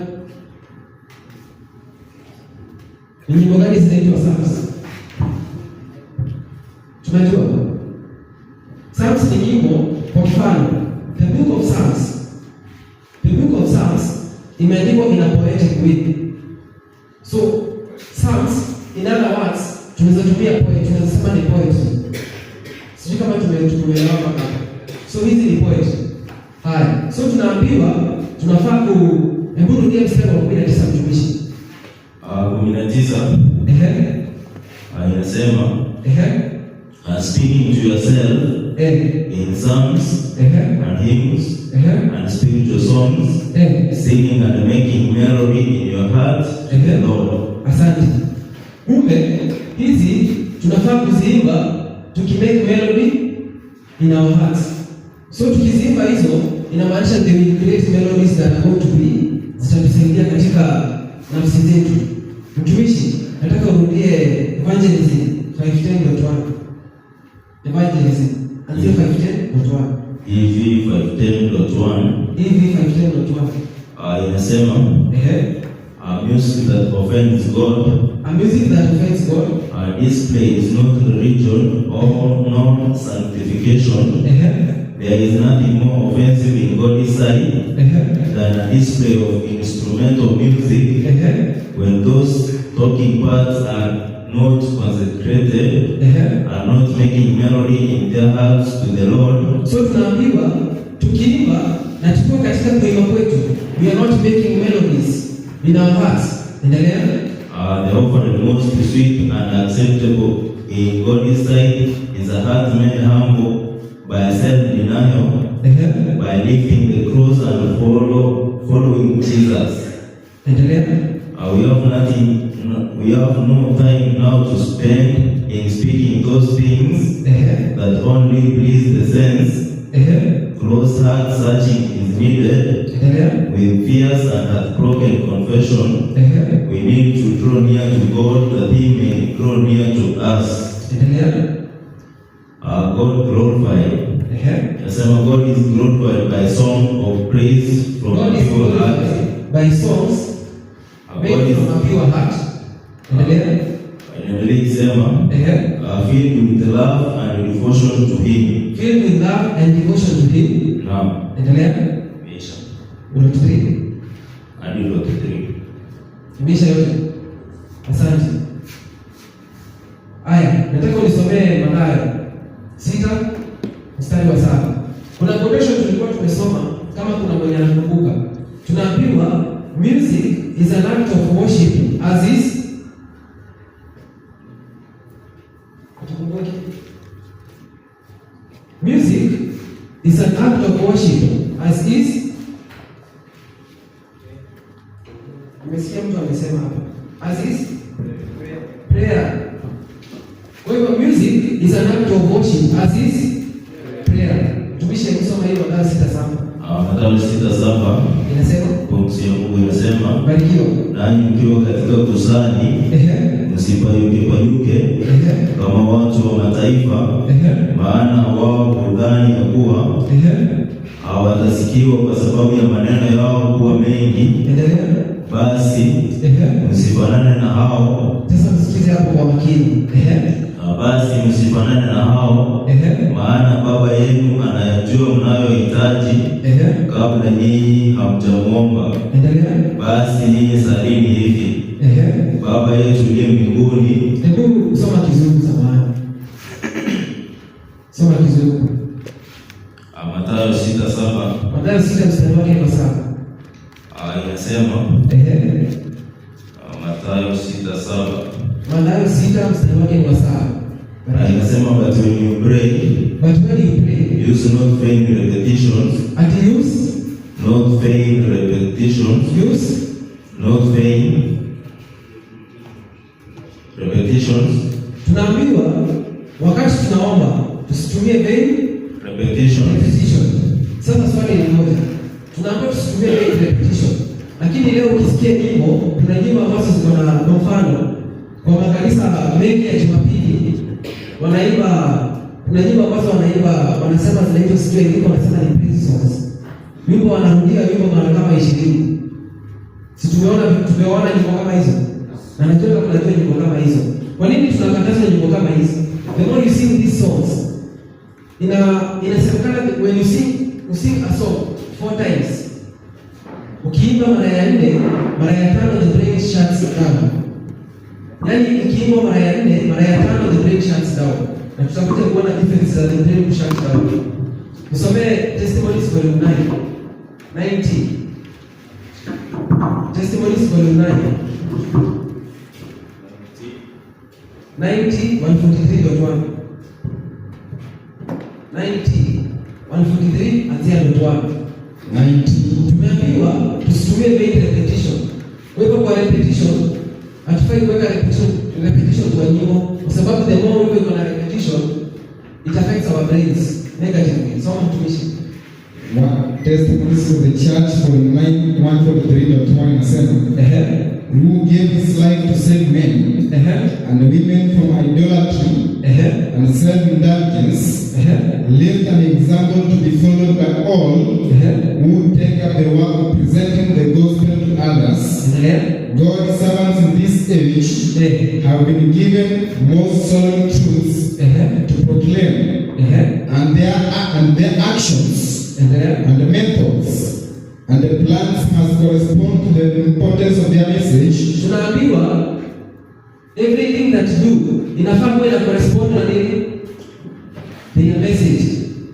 Ni nyimbo gani zinaitwa Psalms? Tunajua Psalms ni nyimbo. Kwa mfano, the book of Psalms. The book of Psalms imeandikwa in a poetic way. So Psalms, in other words, tunaweza tumia poet, tunaweza sema ni poetry. Sijui kama tumeelewa mpaka hapo. So hizi ni poetry. Haya, so tunaambiwa tunafaa ku, hebu rudia mstari wa 19, mtumishi.
19 inasema speaking to yourself in psalms and hymns and spiritual songs, singing and making melody in your heart to the Lord.
Asante. Kumbe hizi tunafaa kuziimba tukimake melody in our hearts. So tukiziimba hizo inamaanisha they will create melodies that are going to be, zitatusaidia katika nafsi zetu. Mtumishi, nataka urudie Evangelism 510.1. Evangelism anzia 510.1.
EV 510.1.
EV 510.1.
Inasema a music that offends God,
A music that offends God.
A display is not religion or no sanctification. There is nothing more offensive in God's sight than a display of instrumental music when those talking parts are not consecrated, are not making melody in their hearts to the Lord.
So tunaambiwa tukiimba na tukiwa katika kuimba kwetu, we are not making melodies in our hearts. Endelea.
The offering most sweet and acceptable in God's sight is a heart made humble by self-denial, by lifting the cross and following Jesus.
Endelea.
We have nothing, no, we have no time now to spend in speaking those things that only please the sense. Close heart searching is needed
Endelea.
With fierce and heartbroken confession. We need to draw near to God that He may draw near to us.
Endelea.
God glorified. Nasema God is glorified by song of praise from
God
a
is
pure heart.
glorified by songs
God
made
is
from a pure heart. Endelea.
Inaendelea ikisema filled with love and devotion to Him.
Filled with love and devotion to Him.
Naam,
Endelea.
imeisha.
Dot 3.
Hadi dot 3.
Imeisha yote. Asante. Haya, nataka unisomee Mathayo 6 mstari wa 7. Kuna quotation tulikuwa tumesoma, kama kuna mwenye anakumbuka. Tunaambiwa music is an act of worship as is. Tukumbuke. Music is an act of worship as is. Nimesikia mtu amesema hapa. As is prayer. Kwa hivyo music is an act of worship as is prayer. Tumishe kusoma hiyo Mathayo 6:7.
Ah, Mathayo 6:7.
Inasema?
Pumzi ya Mungu inasema,
Barikiwa.
Nanyi mkiwa katika kusali, msipayuke payuke kama watu wa mataifa, maana wao hudhani ya kuwa hawatasikiwa kwa sababu ya maneno yao kuwa mengi.
Endelea.
Basi msifanane na hao.
Sasa msikize hapo kwa makini.
Ah, basi msifanane na hao, maana Baba yenu anayajua mnayohitaji kabla nyinyi hamjamwomba.
Endelea.
Basi ninyi salini hivi: Baba yetu uliye mbinguni.
Hebu soma Kizungu, samahani. Soma Kizungu.
Ah, Mathayo 6:7.
Mathayo 6 mstari wake wa 7.
Ah, inasema, ah, Mathayo 6:7.
Mathayo 6 mstari wake wa 7.
Ah, inasema, but when you pray,
But when you pray,
use not vain repetitions,
at use
not vain repetitions,
use
not vain repetitions,
Tunaambiwa wakati tunaomba tusitumie vain
repetitions.
Repetition. Sasa swali ni moja. Tunaambiwa tusitumie vain repetition. Lakini leo ukisikia nyimbo, kuna nyimbo ambazo ziko na, kwa mfano, kwa makanisa mengi ya Jumapili wanaimba, kuna nyimbo ambazo wanaimba wanasema zinaitwa, sijui nyimbo wanasema ni praise songs. Wimbo wanarudia wimbo mara kama 20. Si tumeona nyimbo kama hizo? Na najua kama tunajua nyimbo kama hizo. Kwa nini tunakataza nyimbo kama hizi? The more you sing these songs, inasemekana when you sing a song four times, ukiimba mara ya nne, mara ya tano, the brain shuts down. Yaani ukiimba mara ya nne, mara ya tano, the brain shuts down. Na tutakuja kuona effects za the brain shut down. Usomee Testimonies volume 9. 90. Testimonies volume 9. 90 143.1. 90 143 anzia dot 1.
90.
Tumeambiwa tusitumie vain repetition. Kwa hivyo kwa repetition hatufai kuweka repetition kwa nyimbo, kwa sababu the more wimbo iko na repetition, it affects our brains negatively. Soma, mtumishi.
One, Testimonies of the Church volume 9 143.1 inasema, who gave his life to save men and women from idolatry and self-indulgence, left an example to be followed by all who take up the work of presenting the gospel to others.
Endelea.
God's servants in this age have been given most solemn truths to proclaim, and their actions
Endelea.
And the methods and the plans must correspond to the importance of their message.
Tunaambiwa everything that you do inafaa kuwa ina correspond na nini? Their message.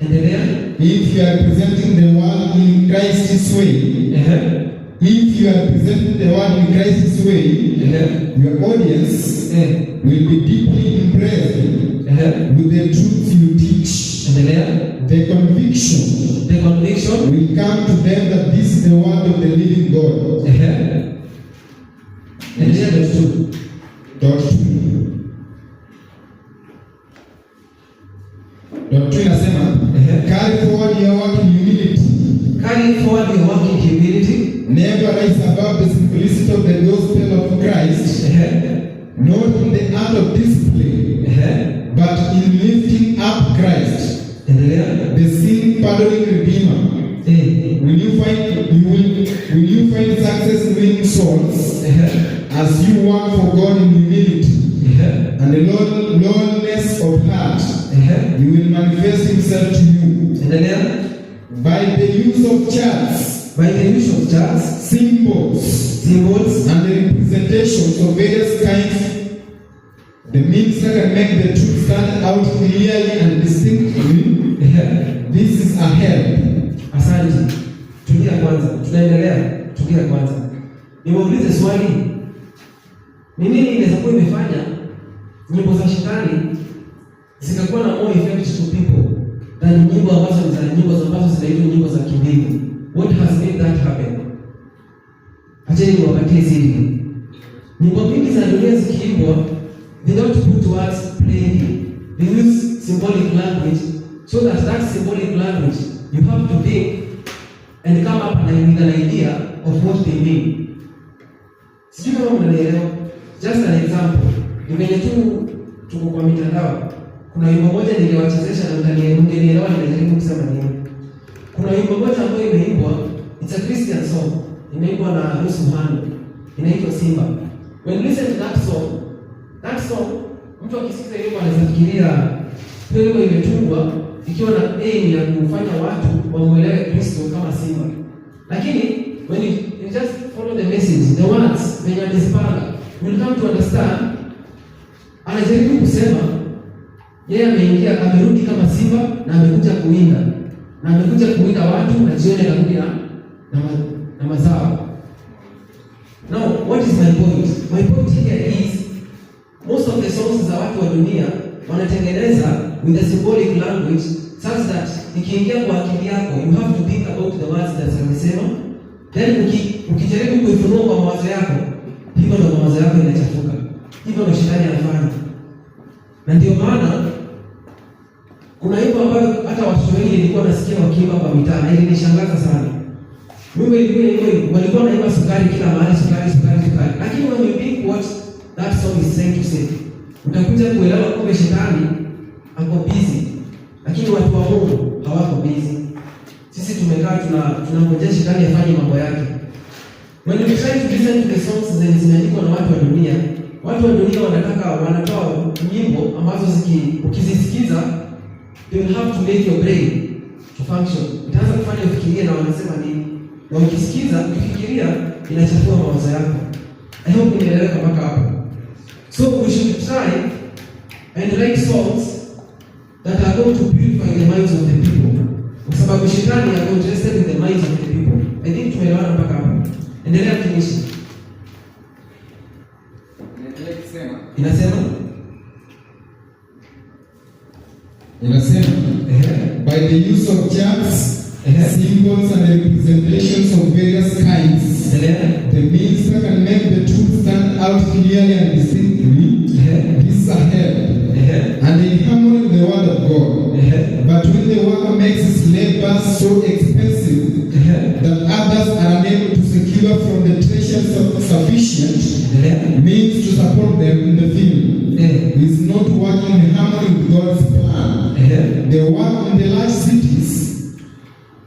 Endelea.
If you are presenting the world in Christ's way, if you are presenting the world in Christ's way, your audience will be deeply impressed with the truths you teach.
Endelea.
The conviction
The conviction
will come to them that this is the word of the living God.
Endelea dot two.
Dot two. Dot two inasema, carry forward your work in humility.
Carry forward your work in humility.
Never rise above the simplicity of the gospel of Christ, not in the art of display, but in lifting up Christ,
Endelea.
The sin pardoning Redeemer. Will you find success in winning souls as you work for God in humility and the lowliness of heart? He will manifest himself to you
Endelea.
By the use of charts,
By the use of charts,
symbols,
symbols,
and the representations of various kinds. The minister can make the truth stand out clearly and distinctly. This is a help.
Asante. Tulia kwanza, tunaendelea. Tulia kwanza. Niwaulize swali. Ni nini inaweza kuwa imefanya nyimbo za shetani zikakuwa na more effect to people than nyimbo ambazo ni za nyimbo ambazo zinaitwa nyimbo za kimbingu? What has made that happen? Acheni niwapatie siri. Nyimbo mingi za dunia zikiimbwa, they don't put words plainly. They use symbolic language so that that symbolic language, you have to think and come up with an idea of what they mean. Sijui kama mnanielewa. Just an example. Ni venye tu tuko kwa mitandao. Kuna wimbo moja niliwachezesha na mngenielewa ninajaribu kusema nini. Kuna wimbo moja ambayo imeimbwa, it's a Christian song. Imeimbwa na Rose Muhando. Inaitwa Simba. When you listen to that song, mtu akisikiza wimbo anaweza fikiria hiyo wimbo imetungwa ikiwa na aim ya kufanya watu wamuelewe Kristo kama simba. Lakini when you just follow the message, the words venye amezipanga, you will come to understand anajaribu kusema yeye ameingia, amerudi kama simba na amekuja kuwinda, na amekuja kuwinda watu na jioni anarudi na mazao. Now, what is my point? My point here is most of the songs za watu wa dunia wanatengeneza with a symbolic language such that ikiingia kwa akili yako, you have to think about the words that amesema, then ukijaribu kuifunua kwa mawazo yako, hivyo ndo mawazo yako inachafuka. Hivyo ndo shetani anafanya, na ndio maana kuna hivyo ambayo hata watoto wengi nilikuwa nasikia wakiimba kwa mitaa na ilinishangaza sana. Wimbo ilikuwa hivyo, walikuwa wanaimba sukari kila mahali, sukari, sukari, sukari. Lakini when you think what that song is trying to say, utakuja kuelewa kumbe shetani ako busy, lakini watu wa Mungu hawako busy. Sisi tumekaa tunangojea shetani afanye mambo yake. When you try to listen to the songs zenye zimeandikwa na watu wa dunia, watu wa dunia wanatoa nyimbo ambazo ukizisikiza, they will have to make your brain to function. Itaanza kufanya ufikirie na wanasema nini. Na ukisikiza, ukifikiria, inachafua mawazo yako. I hope nimeeleweka mpaka hapo. So we should try and write songs that are going to purify the minds of the people. Kwa sababu shetani ako interested in the minds of the people. I think tumeelewana mpaka hapo. Endelea, mtumishi.
Inaendelea kusema
Inasema?
Inasema, by the use of charts, symbols and representations of various kinds,
Endelea.
The minister can make the truth stand out clearly and distinctly. This is a help and in harmony with the word of God. But when the worker makes his labor so expensive that others are unable to secure from the treasure sufficient
Endelea.
Means to support them in the field, he is not working in harmony with God's plan. The work in the large cities,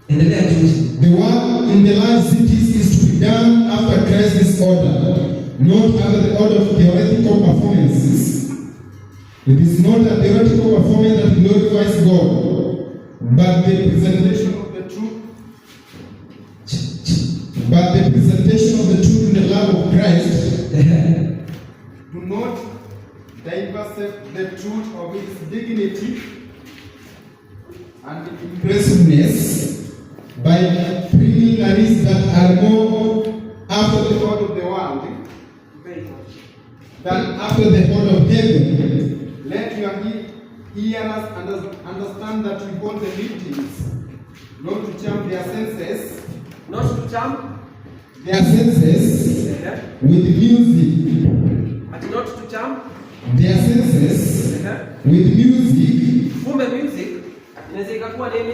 Endelea, mtumishi.
The work in the large cities is to be done after Christ's order, not after the order of theoretical performances. It is not a theoretical performance that glorifies God, but the presentation of the truth, but the presentation of the truth in the love of Christ. Do not divest the truth of its dignity and impressiveness by preliminaries that are more after the order of the world than after the order of heaven. Let your hearers understand that we hold the meetings not to charm their senses,
Not to charm
their senses with music,
But not to charm
their senses with music.
Kumbe music inaweza ikakuwa nini?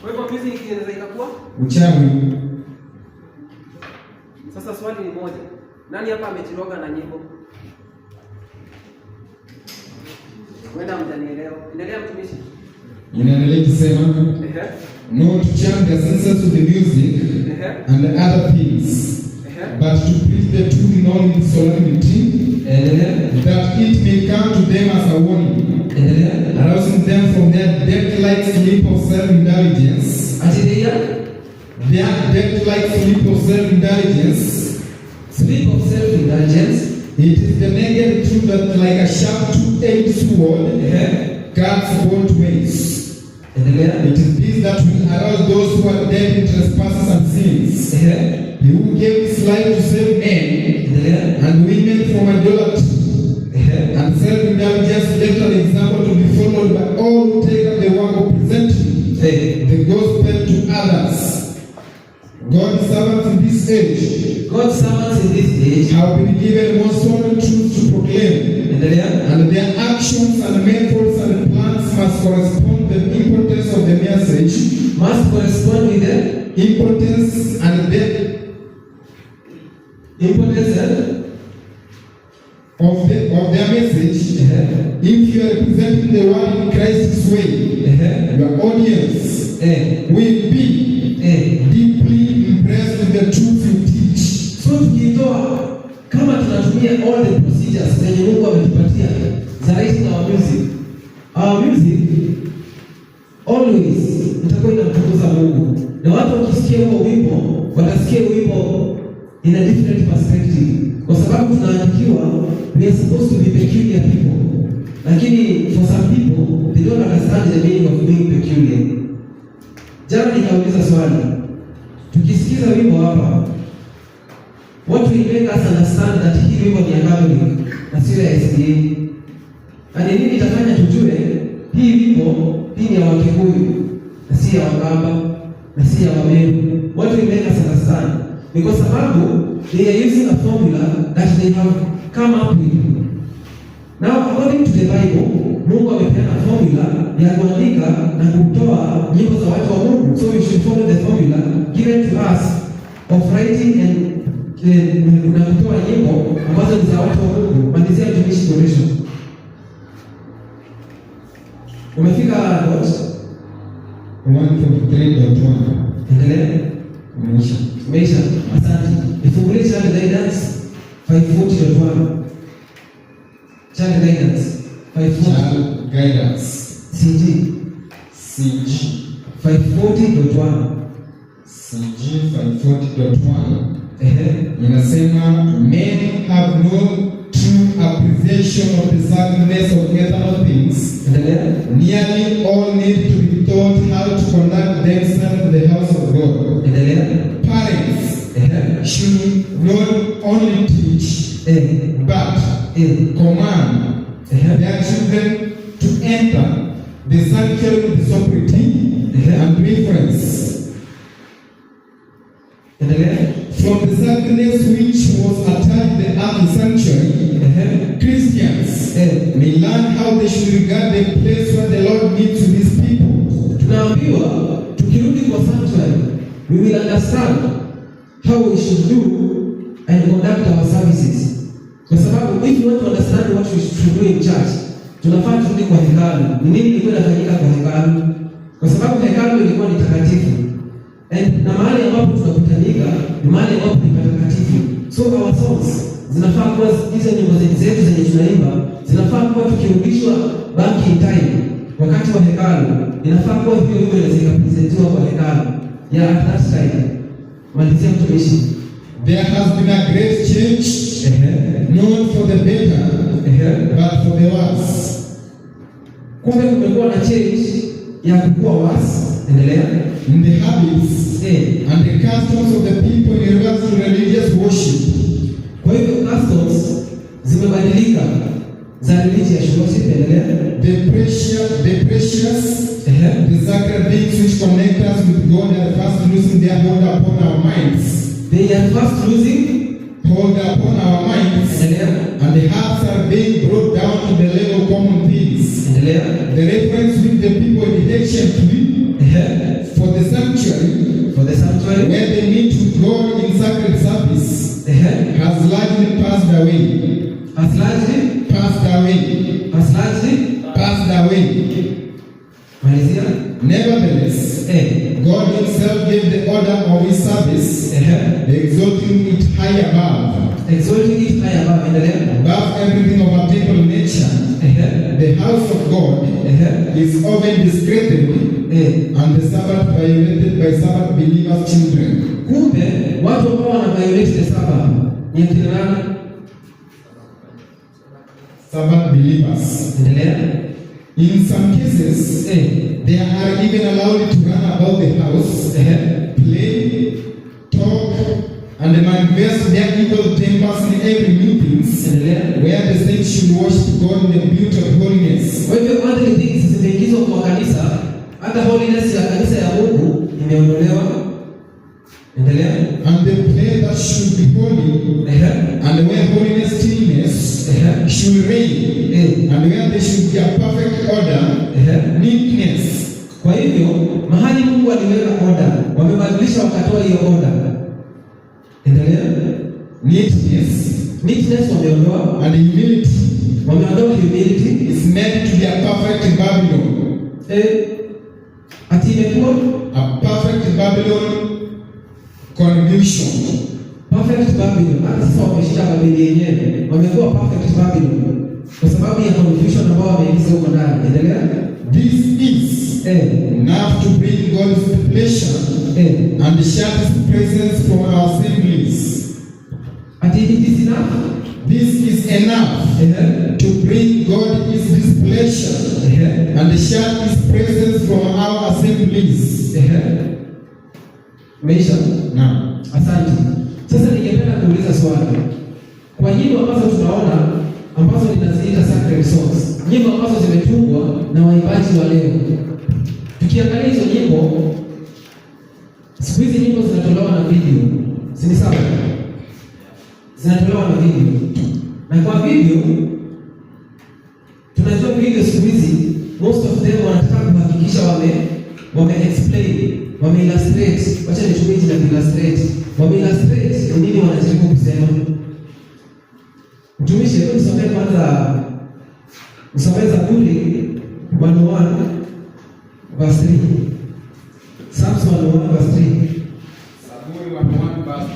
Kwa hivyo music inaweza ikakuwa
uchawi.
Sasa swali ni moja. Nani hapa amejiroga na nyimbo? Huenda mjanielewa. Endelea, mtumishi.
Inaendelea ikisema, not to charm their senses with the music and other things, but to preach the truth in all its solemnity,
Endelea.
That it may come to them as a warning,
Endelea.
Arousing them from their death-like sleep of self-indulgence,
Ati their
their death-like sleep of self-indulgence,
Slip of self-indulgence.
It is the naked truth that, like a sharp two-edged sword, cuts both ways.
Endelea.
It is this that will arouse those who are dead in trespasses and sins. He who gave his life to save men
Endelea.
And women from idolatry and self-indulgence left an example to be followed by all who take up the work of presenting the gospel to others. God's servants in this age
God's servants in this age
have been given most solemn truths to proclaim,
Endelea.
And their actions and methods and plans must correspond to the importance of the message,
Must correspond with the
importance and the
importance and
of their message. If you are presenting the word in Christ's way, your audience will be deeply impressed with the truth you teach.
So tukiitoa kama tunatumia all the procedures zenye Mungu ametupatia za writing our music always itakuwa inamtukuza Mungu, na watu wakisikia huo wimbo watasikia wimbo in a different perspective, kwa sababu tunaandikiwa we are supposed to be peculiar people, lakini for some people, they don't understand the meaning of being peculiar. Jana nikauliza swali, tukisikiza wimbo hapa, what will make us understand that hii wimbo ni ya Catholic na sio ya SDA? Na ni nini itafanya tujue hii wimbo hii ni ya Wakikuyu na si ya Wakamba na si ya Wameru? What will make us understand? Ni kwa sababu they are using a formula that they have come up with. Now, according to the Bible, Mungu amepeana formula ya kuandika na kutoa nyimbo za watu wa Mungu. So we should follow the formula given to us of writing and na kutoa nyimbo ambazo ni za watu wa Mungu. Malizia, mtumishi, quotation. Umefika dot?
143.1.
Endelea.
Umeisha.
Umeisha. Asante. Nifungulie Child Guidance 540.1. Child Guidance 540.
Child Guidance.
CG.
CG.
540.1.
CG 540.1.
Ehe.
Inasema, men have no true appreciation of the sacredness of eternal things.
Endelea.
Nearly all need to be taught how to conduct themselves in the house of God.
Endelea.
Parents
Ehe.
Should not only teach but command their children to enter the sanctuary with sobriety and reverence.
Endelea.
From the sacredness which was attached to the earthly sanctuary, Christians may learn how they should regard the place where the Lord meets with his people.
Tunaambiwa tukirudi kwa sanctuary, we will understand how we should do and conduct our services. Kwa sababu if you want to understand what we should do in church, tunafaa turudi kwa hekalu. Ni nini ilikuwa inafanyika kwa hekalu? Kwa sababu hekalu ilikuwa ni takatifu. And na mahali ambapo tunakutanika ni mahali ambapo ni patakatifu. So our songs zinafaa kuwa, hizo nyimbo zetu zenye tunaimba zinafaa kuwa, tukirudishwa back in time wakati wa hekalu, inafaa kuwa hiyo wimbo inaweza ikapresentiwa kwa hekalu ya at that time. Malizia, mtumishi.
There has been a great change, not for the better, but for the worse.
Kumbe kumekuwa na change ya kukua worse. Endelea.
In the habits and the customs of the people in regards to religious worship.
Kwa hivyo customs zimebadilika za religious worship. Endelea.
The precious, the sacred things which connect us with God are fast losing their hold upon our minds.
They are fast losing
Hold upon our minds,
Endelea.
And the hearts are being brought down to the level of common things.
Endelea.
The reverence which the people had anciently for the sanctuary,
For the sanctuary.
Where they meet with God in sacred service, has largely passed away.
Has largely
Passed away.
Has largely
Passed away.
Malizia.
Nevertheless, God Himself gave the order of His service, exalting it high above,
Exalting it high above. Endelea.
Above everything of a temporal nature. The house of God is often desecrated and the Sabbath violated by Sabbath believers' children.
Kumbe watu ambao wana violate the Sabbath Ni akina nani?
Sabbath believers.
Endelea.
In some cases, they are even allowed to run about the house, play, talk, and manifest their evil tempers in every meetings
Endelea.
Where the saints should worship God in the beauty of holiness.
Kwa hivyo earthly things zimeingizwa kwa kanisa, hata holiness ya kanisa ya Mungu imeondolewa. Endelea.
And the play that should be holy, and where holiness, stillness should reign, and where there should be a perfect order, neatness.
Kwa hivyo mahali Mungu aliweka order, wamebadilisha wakatoa hiyo order. Endelea.
Neatness
Neatness wameondoa,
and humility
wameondoa humility.
Is meant to be a perfect Babylon.
Ati imekuwa
A perfect Babylon confusion.
Perfect Babylon. Hata sasa wameshinda Babeli yenyewe, wamekuwa perfect Babylon kwa sababu ya confusion ambao wameingiza huko ndani. Endelea.
This is enough to bring God's pleasure and shut His presence from our assemblies.
Ati it is enough.
This is enough to bring God His displeasure and shut His presence from our assemblies.
Meisha.
Now,
Asante. Sasa ningependa kuuliza swali. Kwa nyimbo ambazo tunaona ambazo ninaziita sacred songs, nyimbo ambazo zimetungwa na waimbaji wa leo. Tukiangalia hizo nyimbo, siku hizi nyimbo zinatolewa na video, si ni sawa? Zinatolewa na video, na kwa video tunajua video siku hizi most of them wanataka kuhakikisha wame explain, wame illustrate. Wacha nitumie jina illustrate. Wame illustrate ni nini wanajaribu kusema. Mtumishi, hebu nisomee kwanza, nisomee Zaburi 101 verse 3. Psalms 101 verse 3.
Zaburi 101 verse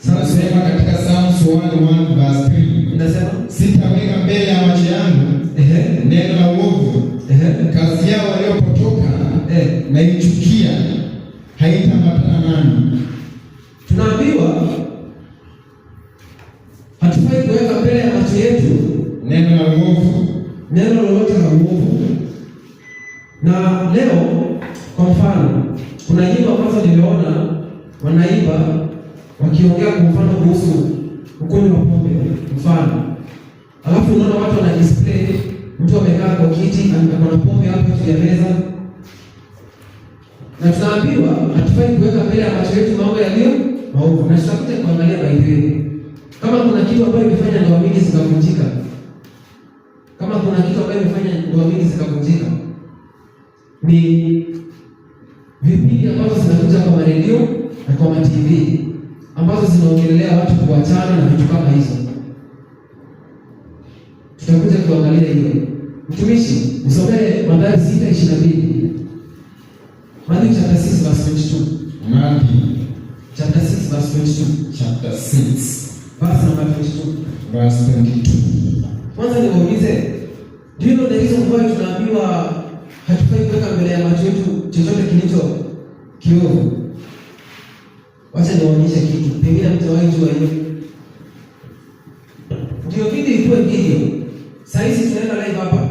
3. Nasema katika Psalms 101 verse 3.
Inasema
Sitaweka mbele ya macho yangu neno la uovu, kazi yao waliopotoka naichukia, haitaambatana nami.
Tunaambiwa hatufai kuweka mbele ya macho yetu
neno la uovu,
neno lolote la uovu. Na leo kwa mfano, kuna nyimbo ambazo nimeona wanaimba wakiongea kwa mfano kuhusu ukunywa wa pombe mfano, alafu unaona watu wana display, mtu amekaa kwa kiti ako na pombe hapo juu ya meza, na tunaambiwa hatufai kuweka mbele ya macho yetu mambo yaliyo maovu, na tutakuja kuangalia by the way kama kuna kitu ambayo imefanya ndoa mingi zikavunjika, kama kuna kitu ambayo imefanya ndoa mingi zikavunjika ni vipindi ambazo zinakuja kwa maredio na kwa maTV ambazo zinaongelea watu kuachana na vitu kama hizo. Tutakuja kuangalia hiyo. Mtumishi, nisomee Mathayo 6:22. Matthew chapter 6 verse 22.
Matthew
Chapter 6 verse 22.
Chapter 6
Verse number 22.
Verse 22.
Kwanza niwaulize, do you know the reason why tunaambiwa hatufai kuweka mbele ya macho yetu chochote kilicho kiovu? Wacha niwaonyeshe kitu, pengine mtawahi jua hiyo. Ndio video ikuwe video. Saa hizi tunaenda live hapa.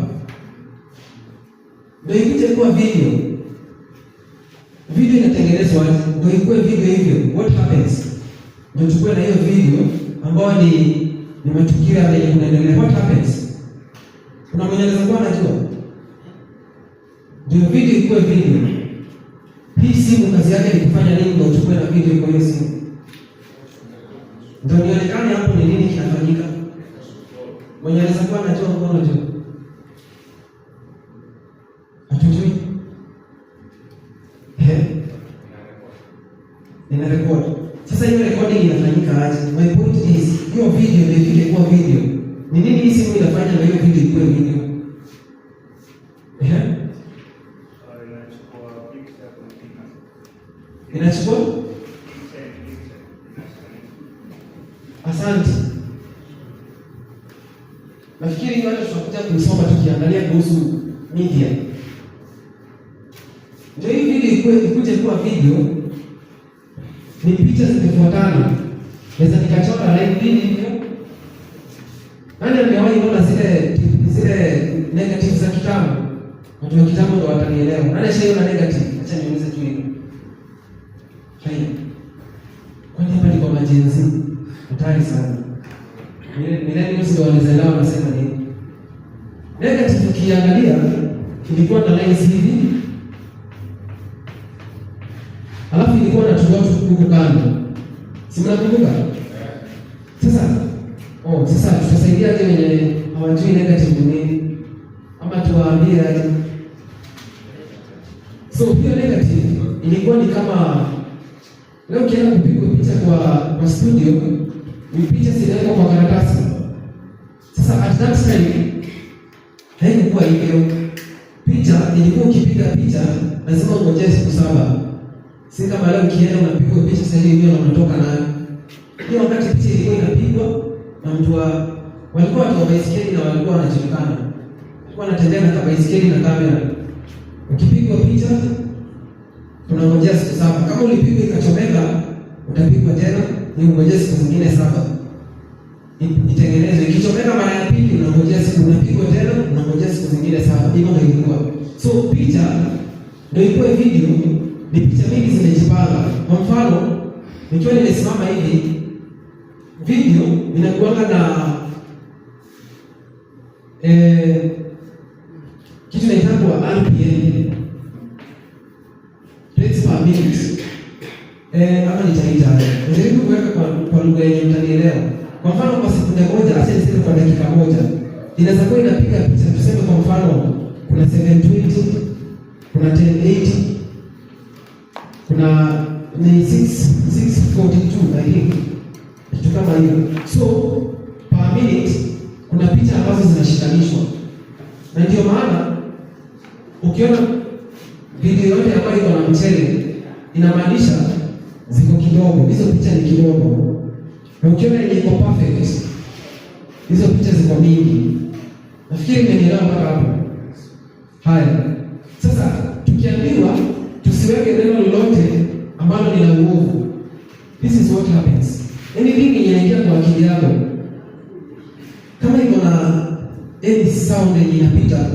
Ndio ikuje kuwa video. Video inatengenezwa aje? Ndio ikuwe video hivyo. What happens? Ndio chukue na hiyo video ambayo ni matukio ya yenye kunaendelea. What happens? Kuna mwenye anaweza kuwa anajua? Ndio video ikuwe video. Hii simu kazi yake ni kufanya nini ndio uchukue na video kwa hiyo simu? Ndio nionekane hapo ni nini kinafanyika. Mwenye anaweza kuwa anajua, mkono juu. Hatujui. Eh? Ina record. Sasa hiyo recording inafanyika aje? My point is, hiyo video ndio ifike kuwa video. Ni nini hii simu inafanya na hiyo video ikuwe video? Eh?
Inachukua picture kwa
Inachukua?
Picture, picture.
Asante. Nafikiri hiyo hata tutakuja kuisoma tukiangalia kuhusu media. Ndio hii video ikuje kuwa video ni picha zimefuatana. Naweza nikachora line mbili hivyo. Nani amewahi ona zile negative za kitambo? Watu wa kitambo ndo watanielewa. Nani ashaiona negative? Acha niulize tu hiyo. Haya. Kwani hapa ni kwa ma-Gen Z? Hatari sana. Millennials ndio wanaweza wanasema nini? Negative ukiangalia ilikuwa na lines hivi. Alafu ilikuwa na tudot huku kando. Si mnakumbuka? Sasa oh, sasa tutasaidiaje wenye hawajui negative ni nini? Ama tuwaambie aje? So hiyo negative ilikuwa ni kama leo ukienda kupigwa picha kwa studio, ni picha zinawekwa kwa karatasi. Sasa at that time haikuwa hivyo. Picha ilikuwa ukipiga picha lazima ungojee siku 7. Si kama leo ukienda unapigwa picha sasa hivi na unatoka nayo. Hiyo wakati picha ilikuwa inapigwa na mtu wa walikuwa watu wa baiskeli na walikuwa wanajulikana. Walikuwa wanatembea na baiskeli na kamera. Ukipigwa picha unangojea siku 7. Kama ulipigwa ikachomeka, utapigwa tena, ni ungojee siku zingine 7. Itengenezwe. Ikichomeka mara ya pili unangojea siku, unapigwa tena, unangojea siku zingine 7. Hivyo ndio ilikuwa. So picha ndio ilikuwa video, ni picha mingi zimejipanga. Kwa mfano, nikiwa nimesimama hivi, video inakuanga na kitu inaitwa RPM, rates per minute. Ama nitaita, nijaribu kuweka kwa lugha yenye mtanielewa. Kwa mfano kwa sekunde moja, acha niseme kwa dakika moja, inaweza kuwa inapiga picha, tuseme kwa mfano kuna 720, kuna 1080, kuna ni 642 I think, kitu kama hiyo. So per minute kuna picha ambazo zinashikanishwa, na ndio maana ukiona video yote ambayo iko na mchele inamaanisha ziko kidogo, hizo picha ni kidogo. Na ukiona yenye iko perfect, hizo picha ziko mingi. Nafikiri mmenielewa mpaka hapo. Haya, sasa tukiambiwa tusiweke neno lolote ambalo ni la uovu, this is what happens. Anything yenye inaingia kwa akili yako, kama iko na any sound yenye inapita,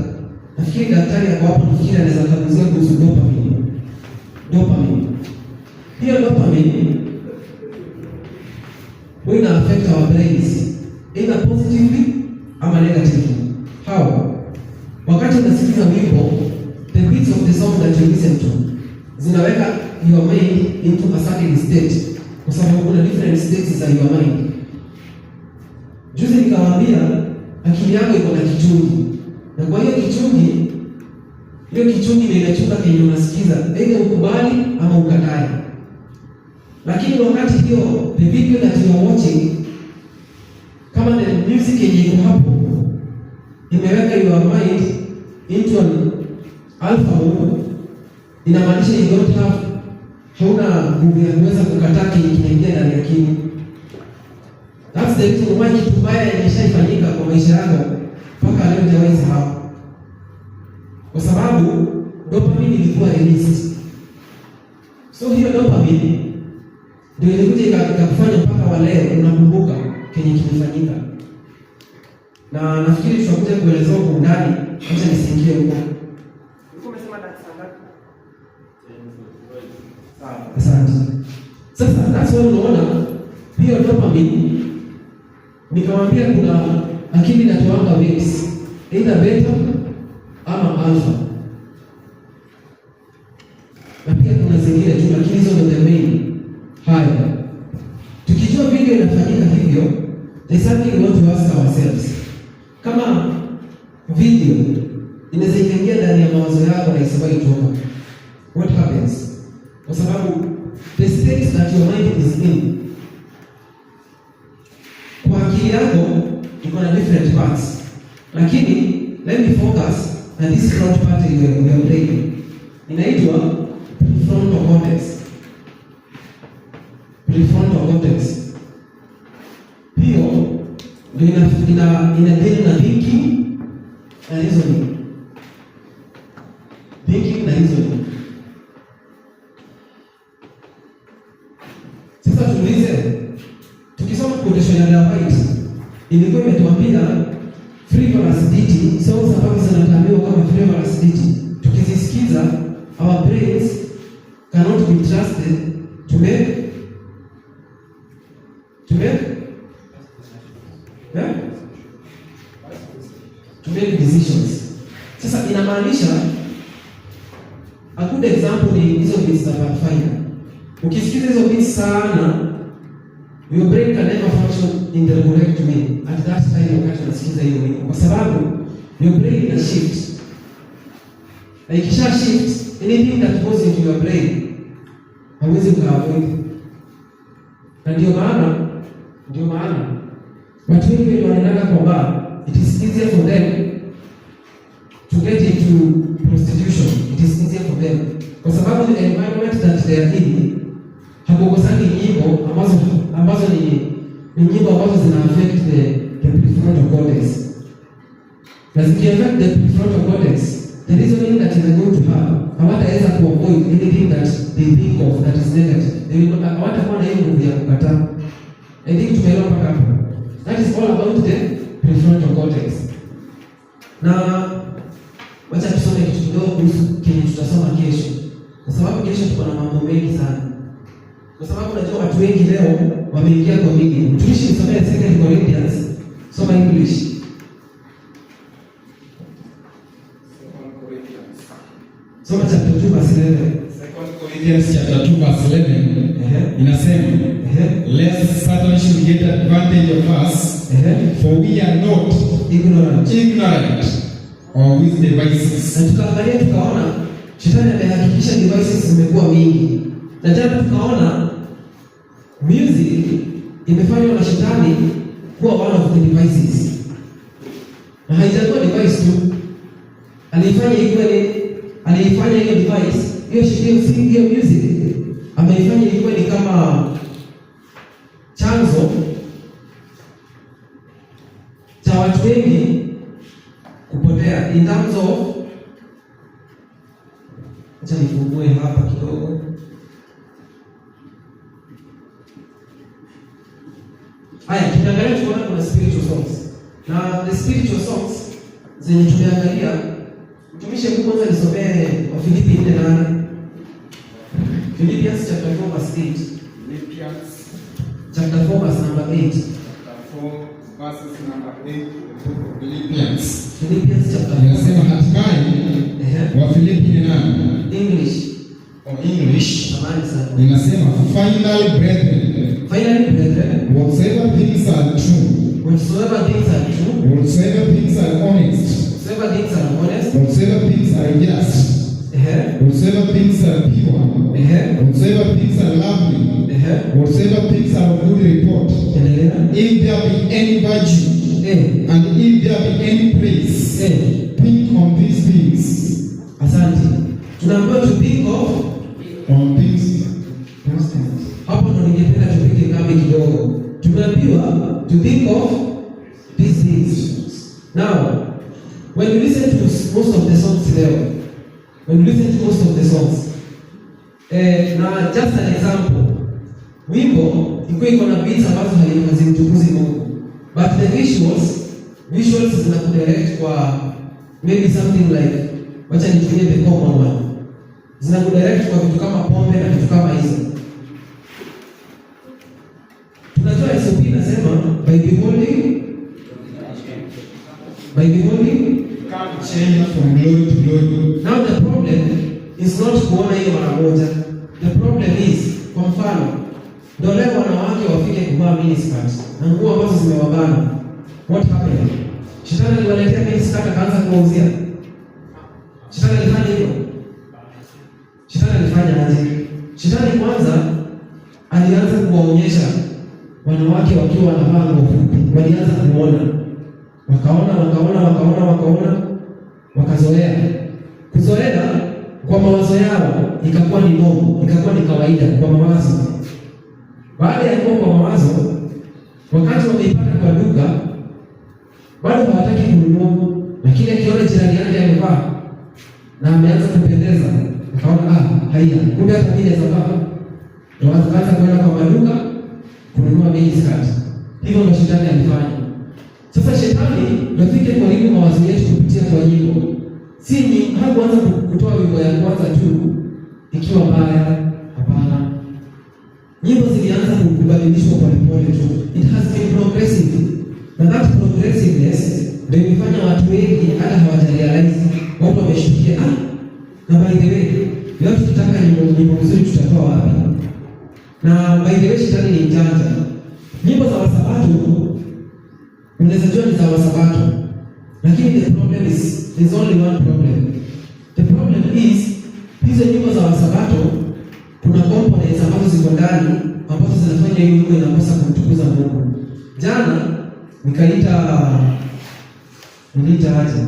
nafikiri daktari hapo hapo, nafikiri anaweza kuzungumzia kuhusu dopamine. Dopamine. Hiyo dopamine huwa ina affect our brains either positively ama negatively. How? Wakati unasikiza wimbo, the beats of the song that you listen to zinaweka your mind into a certain state, kwa sababu kuna different states za your mind. Juzi nikawaambia akili yako iko na kichungi, na kwa hiyo kichungi, hiyo kichungi ndio inachunga kenye unasikiza, either ukubali ama ukatae. Lakini wakati hiyo the video that you are watching, kama the music yenye iko hapo imeweka your mind into an alpha mode, inamaanisha you don't have, hauna nguvu ya kuweza kukataa kenye kinaingia ndani ya akili. That's the reason why kitu mbaya imeshaifanyika kwa maisha yako mpaka leo hujawahi sahau, kwa sababu dopamine ilikuwa released. So hiyo dopamine ndio ilikuja ikakufanya mpaka wa leo unakumbuka kenye kimefanyika, na nafikiri tutakuja kuelezewa kwa undani. Acha nisiingie huko. Ulikuwa umesema dakika ngapi? Sawa, asante. Sasa that's why unaona hiyo dopamine, nikamwambia kuna akili inatoanga waves, either beta ama alpha, na pia kuna zingine tu, lakini hizo ndio the main. Haya, tukijua video inafanyika hivyo, there's something we want to ask ourselves. Kama video inaweza ikaingia ndani ya mawazo yako na isiwahi toka, what happens? Kwa sababu the state that your mind is in, kwa akili yako iko na different parts, lakini let me focus na this front part in your brain inaitwa prefrontal cortex. Prefrontal cortex hiyo ndio ina deal na thinking na reasoning, thinking na reasoning. Sasa tuulize, tukiona Ilikuwa imetuambia frivolous ditty, songs ambazo zinatambulika kama frivolous ditty, tukizisikiza our brains cannot be trusted to make, yeah? To make decisions. Sasa inamaanisha a good example ni hizo beats za Pathfinder. Ukisikiza hizo beats sana, your brain can never function in the correct way at that time wakati unasikiza hiyo wimbo, kwa sababu your brain ina shift, na ikisha shift, anything that goes into your brain hauwezi ukaavoid. Na ndio maana watu wengi wenye wanaendaga kwa bar, it is easier for them to get into prostitution. It is easier for them kwa sababu the environment that they are in hakukosangi nyimbo ambazo ni nyimbo ambazo zina affect the prefrontal cortex, na ziki affect the prefrontal cortex, the reasoning that they are going to have, hawataweza kuavoid anything that they think of that is negative. They will not, hawatakuwa na hiyo nguvu ya kukataa. I think tumeelewa mpaka hapo. That is all about the prefrontal cortex. Na wacha tusome kitu kidogo kuhusu kenye tutasoma kesho, kwa sababu kesho tuko na mambo mengi sana, kwa sababu unajua watu wengi leo wameingia kwa mingi. Mtumishi, msomee Second Corinthians, soma English.
Second Corinthians.
Soma chapter 2 verse 11.
Second Corinthians chapter 2 verse 11 inasema, "Lest Satan should get advantage of us, for we are not
ignorant
ignorant of his devices."
Na tukaangalia tukaona shetani amehakikisha devices zimekuwa mingi, na jana tukaona music imefanywa na shetani kuwa one of the devices, na haijakuwa device tu, aliifanya ikuwe ni aliifanya hiyo device, hiyo music ameifanya ikuwe ni kama chanzo cha watu wengi kupotea in terms of, acha nifungue hapa kidogo. Haya, tumeangalia tukaona kuna spiritual songs. Na the spiritual songs zenye tumeangalia, mtumishi, hebu kwanza nisomee Wafilipi 4:8. Philippians chapter 4 verse 8.
Philippians
Chapter 4 verse number 8.
Chapter 4 verses number 8, the book of Philippians.
Philippians chapter 4.
Inasema hatimaye, Wafilipi 8.
English.
Or English.
Samahani sana.
Inasema, "Finally, brethren,
Finally, brethren,
whatsoever things are true,
whatsoever things are true,
whatsoever things are honest,
whatsoever things are honest,
whatsoever things are just, whatsoever things are pure, whatsoever things are lovely, whatsoever things are of good report,
Endelea.
If there be any virtue, and if there be any praise, think on these things."
Asante. Tunaambiwa to think of
On these things.
Hapo ndo ningependa tupige kambi kidogo. Tumeambiwa to think of these things. Now, when you listen to most of the songs leo, when you listen to most of the songs, na just an example, wimbo ikuwa iko na beats ambazo hazimtukuzi Mungu, but the visuals zinakudirect kwa maybe something like, wacha nitumie the common one, zinakudirect kwa vitu kama pombe na vitu kama hizo. Tunajua SOP inasema by beholding
Change from glory to glory.
Now the problem is not kuona hiyo mara moja. The problem is, kwa mfano, ndio leo wanawake wafike kuvaa miniskirt na nguo ambazo zimewabana. What happened? Shetani aliwaletea miniskirt akaanza kuwauzia. Shetani alifanya hivyo. Shetani alifanya aje? Shetani kwanza alianza kuwaonyesha wanawake wakiwa wanavaa nguo fupi, walianza kuona, wakaona, wakaona, wakaona, wakaona, wakazoea. Kuzoea kwa mawazo yao ikakuwa ni norm, ikakuwa ni kawaida kwa mawazo. Baada ya kuwa kwa mawazo, wakati wameipata kwa duka, bado hawataki kununua, lakini akiona jirani yake amevaa na ameanza kupendeza, akaona, "Ah, haya, kumbe hata mimi naweza vaa." Ndio akaanza kwenda kwa maduka kununua mini skirt. Hivyo ndio shetani alifanya. Sasa shetani rafiki kuharibu mawazo yetu kupitia kwa nyimbo. Si ni hakuanza kutoa wimbo ya kwanza tu ikiwa mbaya, hapana. Nyimbo zilianza kubadilishwa polepole tu. It has been progressive. Na that progressiveness ndio imefanya watu wengi hata hawajarealize. Watu wameshtukia, ah, na by the way, leo tukitaka nyimbo nzuri tutatoa wapi? Na by the way, shetani ni mjanja. Nyimbo za Wasabato unaweza jua ni za Wasabato, lakini the problem is, there's only one problem. The problem is, hizo nyimbo za Wasabato kuna components ambazo ziko ndani ambazo zinafanya hiyo nyimbo inakosa kumtukuza Mungu. Jana nikaita, niliita aje?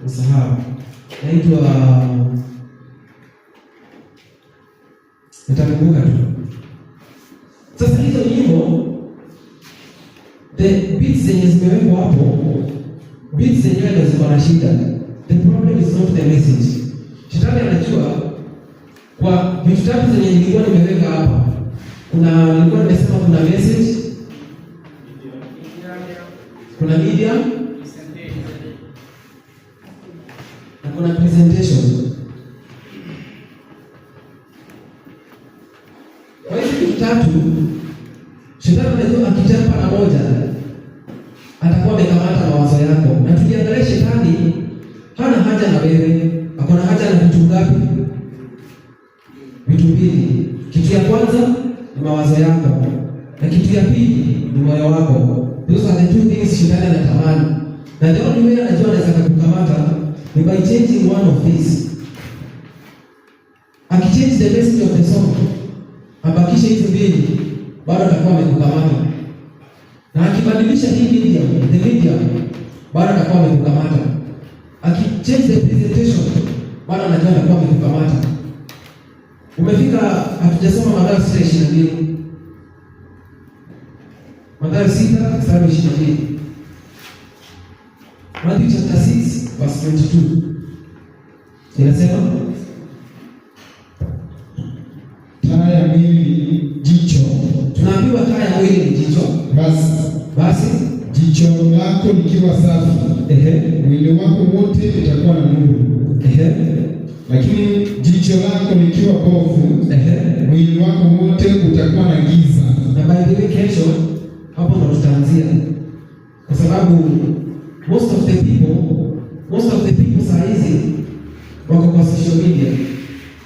Usahau. Naitwa, nitakumbuka tu. Sasa hizo nyimbo, the beats zenye zimewekwa hapo, beats zenyewe ndio ziko na shida. The problem is not the message. Shetani anajua kwa vitu tatu zenye nilikuwa nimeweka hapa. Kuna, nilikuwa nimesema kuna message, kuna media na kuna presentation. Kwa hizo vitu tatu, shetani anajua akichapa na moja atakuwa amekamata mawazo yako. Na tukiangalia, shetani hana haja na wewe, akona haja na vitu ngapi? Vitu mbili. Kitu ya kwanza ni mawazo yako na kitu ya pili ni moyo wako. Those are the two things shetani anatamani. Na the only way anajua anaweza kukukamata ni by changing one of these. Akichange the message of the song, abakishe hizi mbili, bado atakuwa amekukamata. Na akibadilisha hii medium, the medium, bado atakuwa amekukamata. Akichange the presentation, bado anajua atakuwa amekukamata. Umefika, hatujasoma Mathayo 6:22. Mathayo 6 mstari wa 22. Matthew chapter 6 verse 22. Inasema,
Taa ya mwili jicho,
Tunaambiwa taa ya mwili ni jicho.
Basi
Basi
jicho lako likiwa safi, mwili wako wote utakuwa na nuru. Lakini jicho lako likiwa bovu, mwili wako wote utakuwa na giza.
Na by the way, kesho hapo ndo tutaanzia, kwa sababu most of the people saa hizi wako kwa social media,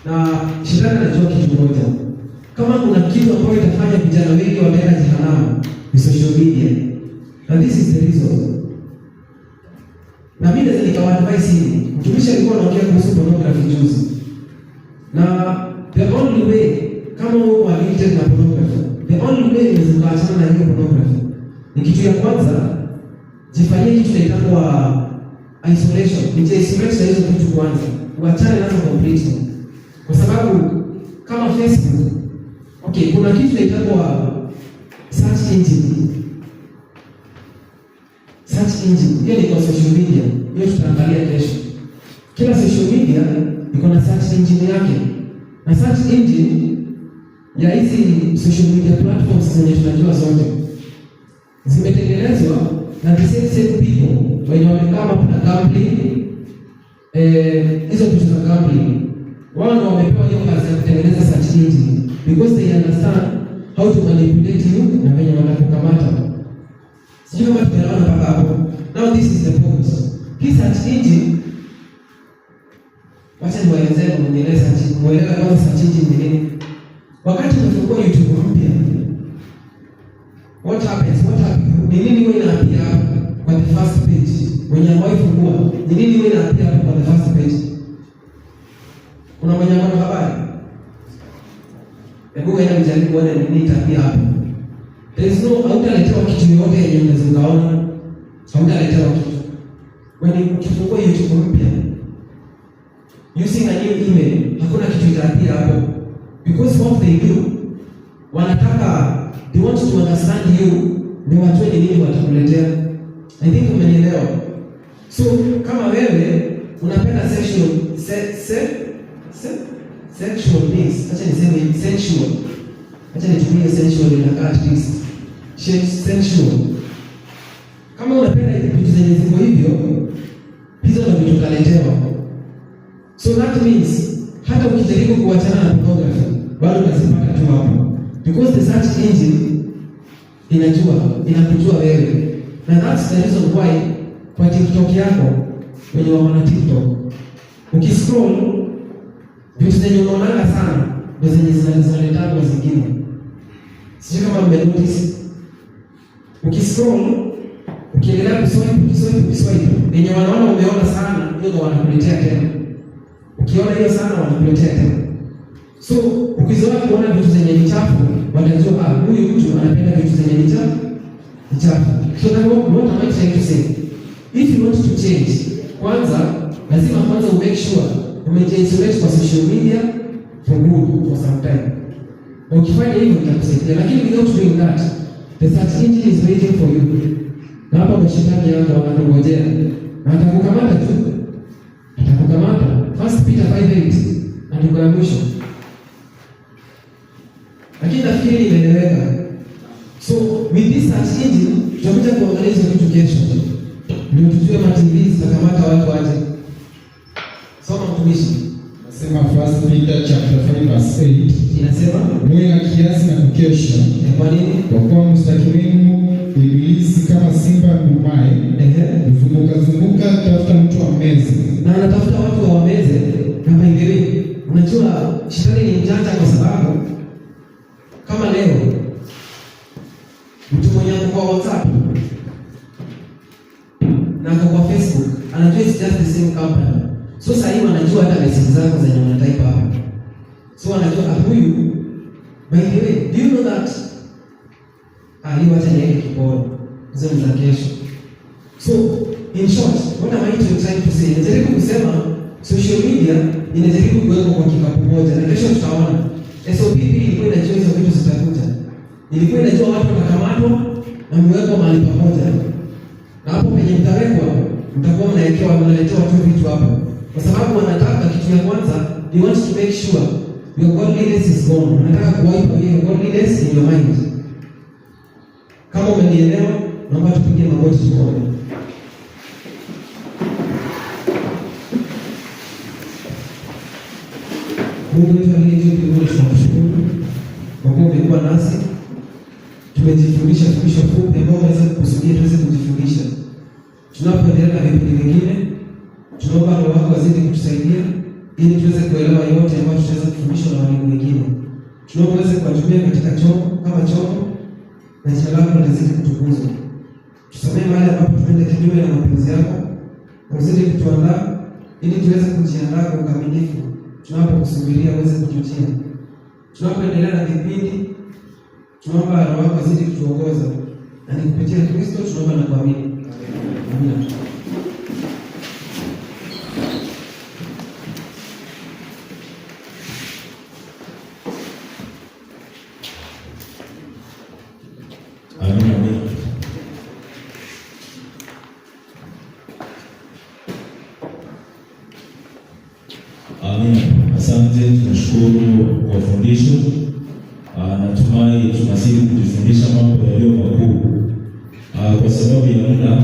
na shetani anajua kitu moja, kama kuna kitu ambayo itafanya vijana wengi wataenda jehanamu ni social media, na this is the reason. Na mimi naweza nikawaadvise hivi, mtumishi alikuwa anaongea kuhusu pornography juzi, na the only way, kama uko addicted na pornography, the only way unaweza kuachana na hiyo pornography ni kitu ya kwanza, jifanyie kitu inaitwa isolation. Ujiisolate na hizo vitu kwanza, uachane nazo completely, kwa sababu kama Facebook, okay, kuna kitu inaitwa search engine. Search engine hiyo ni kwa social media, hiyo tutaangalia kesho. Kila social media iko na search engine yake, na search engine ya hizi social media platforms zenye tunajua zote zimetengenezwa na the same same people wenye wamekaa up na gambling, hizo vitu za gambling. Wao ndio wamepewa hiyo kazi ya kutengeneza search engine because they understand how to manipulate you na venye wanakukamata. Sijui kama tumeelewana mpaka hapo. Now this is the point. Hii search engine, wacha niwaelezee, mnielewe search, muelewe kwanza search engine ni nini. Wakati umefungua YouTube mpya, what happens? What happens? Ni nini wewe inaappear hapo kwa the first page? Mwenye amewahi fungua, ni nini wewe inaappear hapo kwa the first page? Kuna mwenye ana habari? Hebu kaenda mjaribu uone ni nini itaappear hapo. There is no, hautaletewa kitu yoyote yenye unaweza ukaona. Hautaletewa kitu. When ukifungua YouTube mpya using a new email, hakuna kitu itaappear hapo. Because what they do, wanataka, they want to understand you, ni wajue ni nini watakuletea. I think umenielewa. So kama wewe unapenda sexual se, se, se, sexual things, acha niseme sensual, acha nitumie sensual, inakaa at least sensual. Kama unapenda vitu zenye ziko hivyo, hizo ndio vitu utaletewa. So that means hata ukijaribu kuachana na pornography bado utazipata tu hapo, because the search engine inajua, inakujua wewe, na that's the reason why kwa TikTok yako, wenye wako na TikTok, ukiscroll vitu zenye unaonanga sana ndio zenye zinaletangwa zingine. Sijui kama mmenotice. Ukiscroll, ukiendelea kuswipe, ukiswipe, ukiswipe, yenye wanaona umeona sana, hiyo ndio wanakuletea tena. Ukiona hiyo sana, wanakuletea tena. So ukizoea kuona vitu zenye ni chafu, watajua, ah, huyu mtu anapenda vitu zenye ni chafu, ni chafu. So that what am I trying to say? If you want to change, kwanza lazima kwanza umake sure umejiisolate kwa social media for good for some time. Ukifanya hivyo itakusaidia, lakini without doing that, the search engine is waiting for you. Na hapa mashetani yako wanakungojea na atakukamata tu, atakukamata. First Peter 5:8, andiko ya mwisho, lakini nafikiri imeeleweka. So with this search engine tutakuja kuangalia hizo vitu kesho, ndio tujue ma TV zitakamata watu aje. Soma, mtumishi.
Nasema First Peter chapter 5 verse 8.
Inasema?
Muwe na kiasi na kukesha,
Ya kwa nini?
Kwa kuwa mshtaki wenu Ibilisi kama simba angurumaye huzunguka zunguka tafuta mtu ammeze.
Na anatafuta watu wawameze. Na by the way, unajua shetani ni mjanja, kwa sababu kama leo mtu mwenye ako kwa WhatsApp na ako kwa Facebook anajua it's just the same company. So sasa hivi wanajua hata message zako zenye unatype hapo. So wanajua, ah, huyu, by the way, do you know that, ah, hiyo acha niweke kiporo. Hizo ni za kesho. So in short, what am I trying to say? Najaribu kusema social media inajaribu kuwekwa kwa kikapu moja, na kesho tutaona. SOPP ilikuwa inajua hizo vitu zitakuja. Ilikuwa inajua watu watakamatwa na mwekwa mahali pamoja. Na hapo penye mtawekwa, mtakuwa mnawekewa, mnaletewa tu vitu hapo. Kwa sababu wanataka kitu ya kwanza, they want to make sure your godliness is gone. Wanataka kuwipe away your godliness in your mind. Kama umenielewa, naomba tupige magoti tuombe. Mungu wetu aliye juu mbinguni, tunakushukuru kwa kuwa umekuwa nasi. Tumejifundisha fundisho fupi ambao umeweza kukusudia tuweze kujifundisha. Tunapoendelea na vipindi vingine, tunaomba Roho wako azidi kutusaidia ili tuweze kuelewa yote ambayo tutaweza kufundishwa na walimu wengine. Tunaomba uweze kuwatumia katika chombo kama chombo na jina lako litazidi kutukuzwa. Tusamehe mahali ambapo tumeenda kinyume na mapenzi yako na uzidi kutuandaa ili tuweze kujiandaa kwa ukamilifu tunapokusubiria uweze kutujia. Tunapoendelea na vipindi, tunaomba Roho wako azidi kutuongoza, na ni kupitia Kristo tunaomba na kuamini. Amina.
Amina, amina. Amina. Asante, tunashukuru kwa fundisho. Natumai tunazidi kujifundisha mambo yaliyo makuu. Kwa sababu ya muda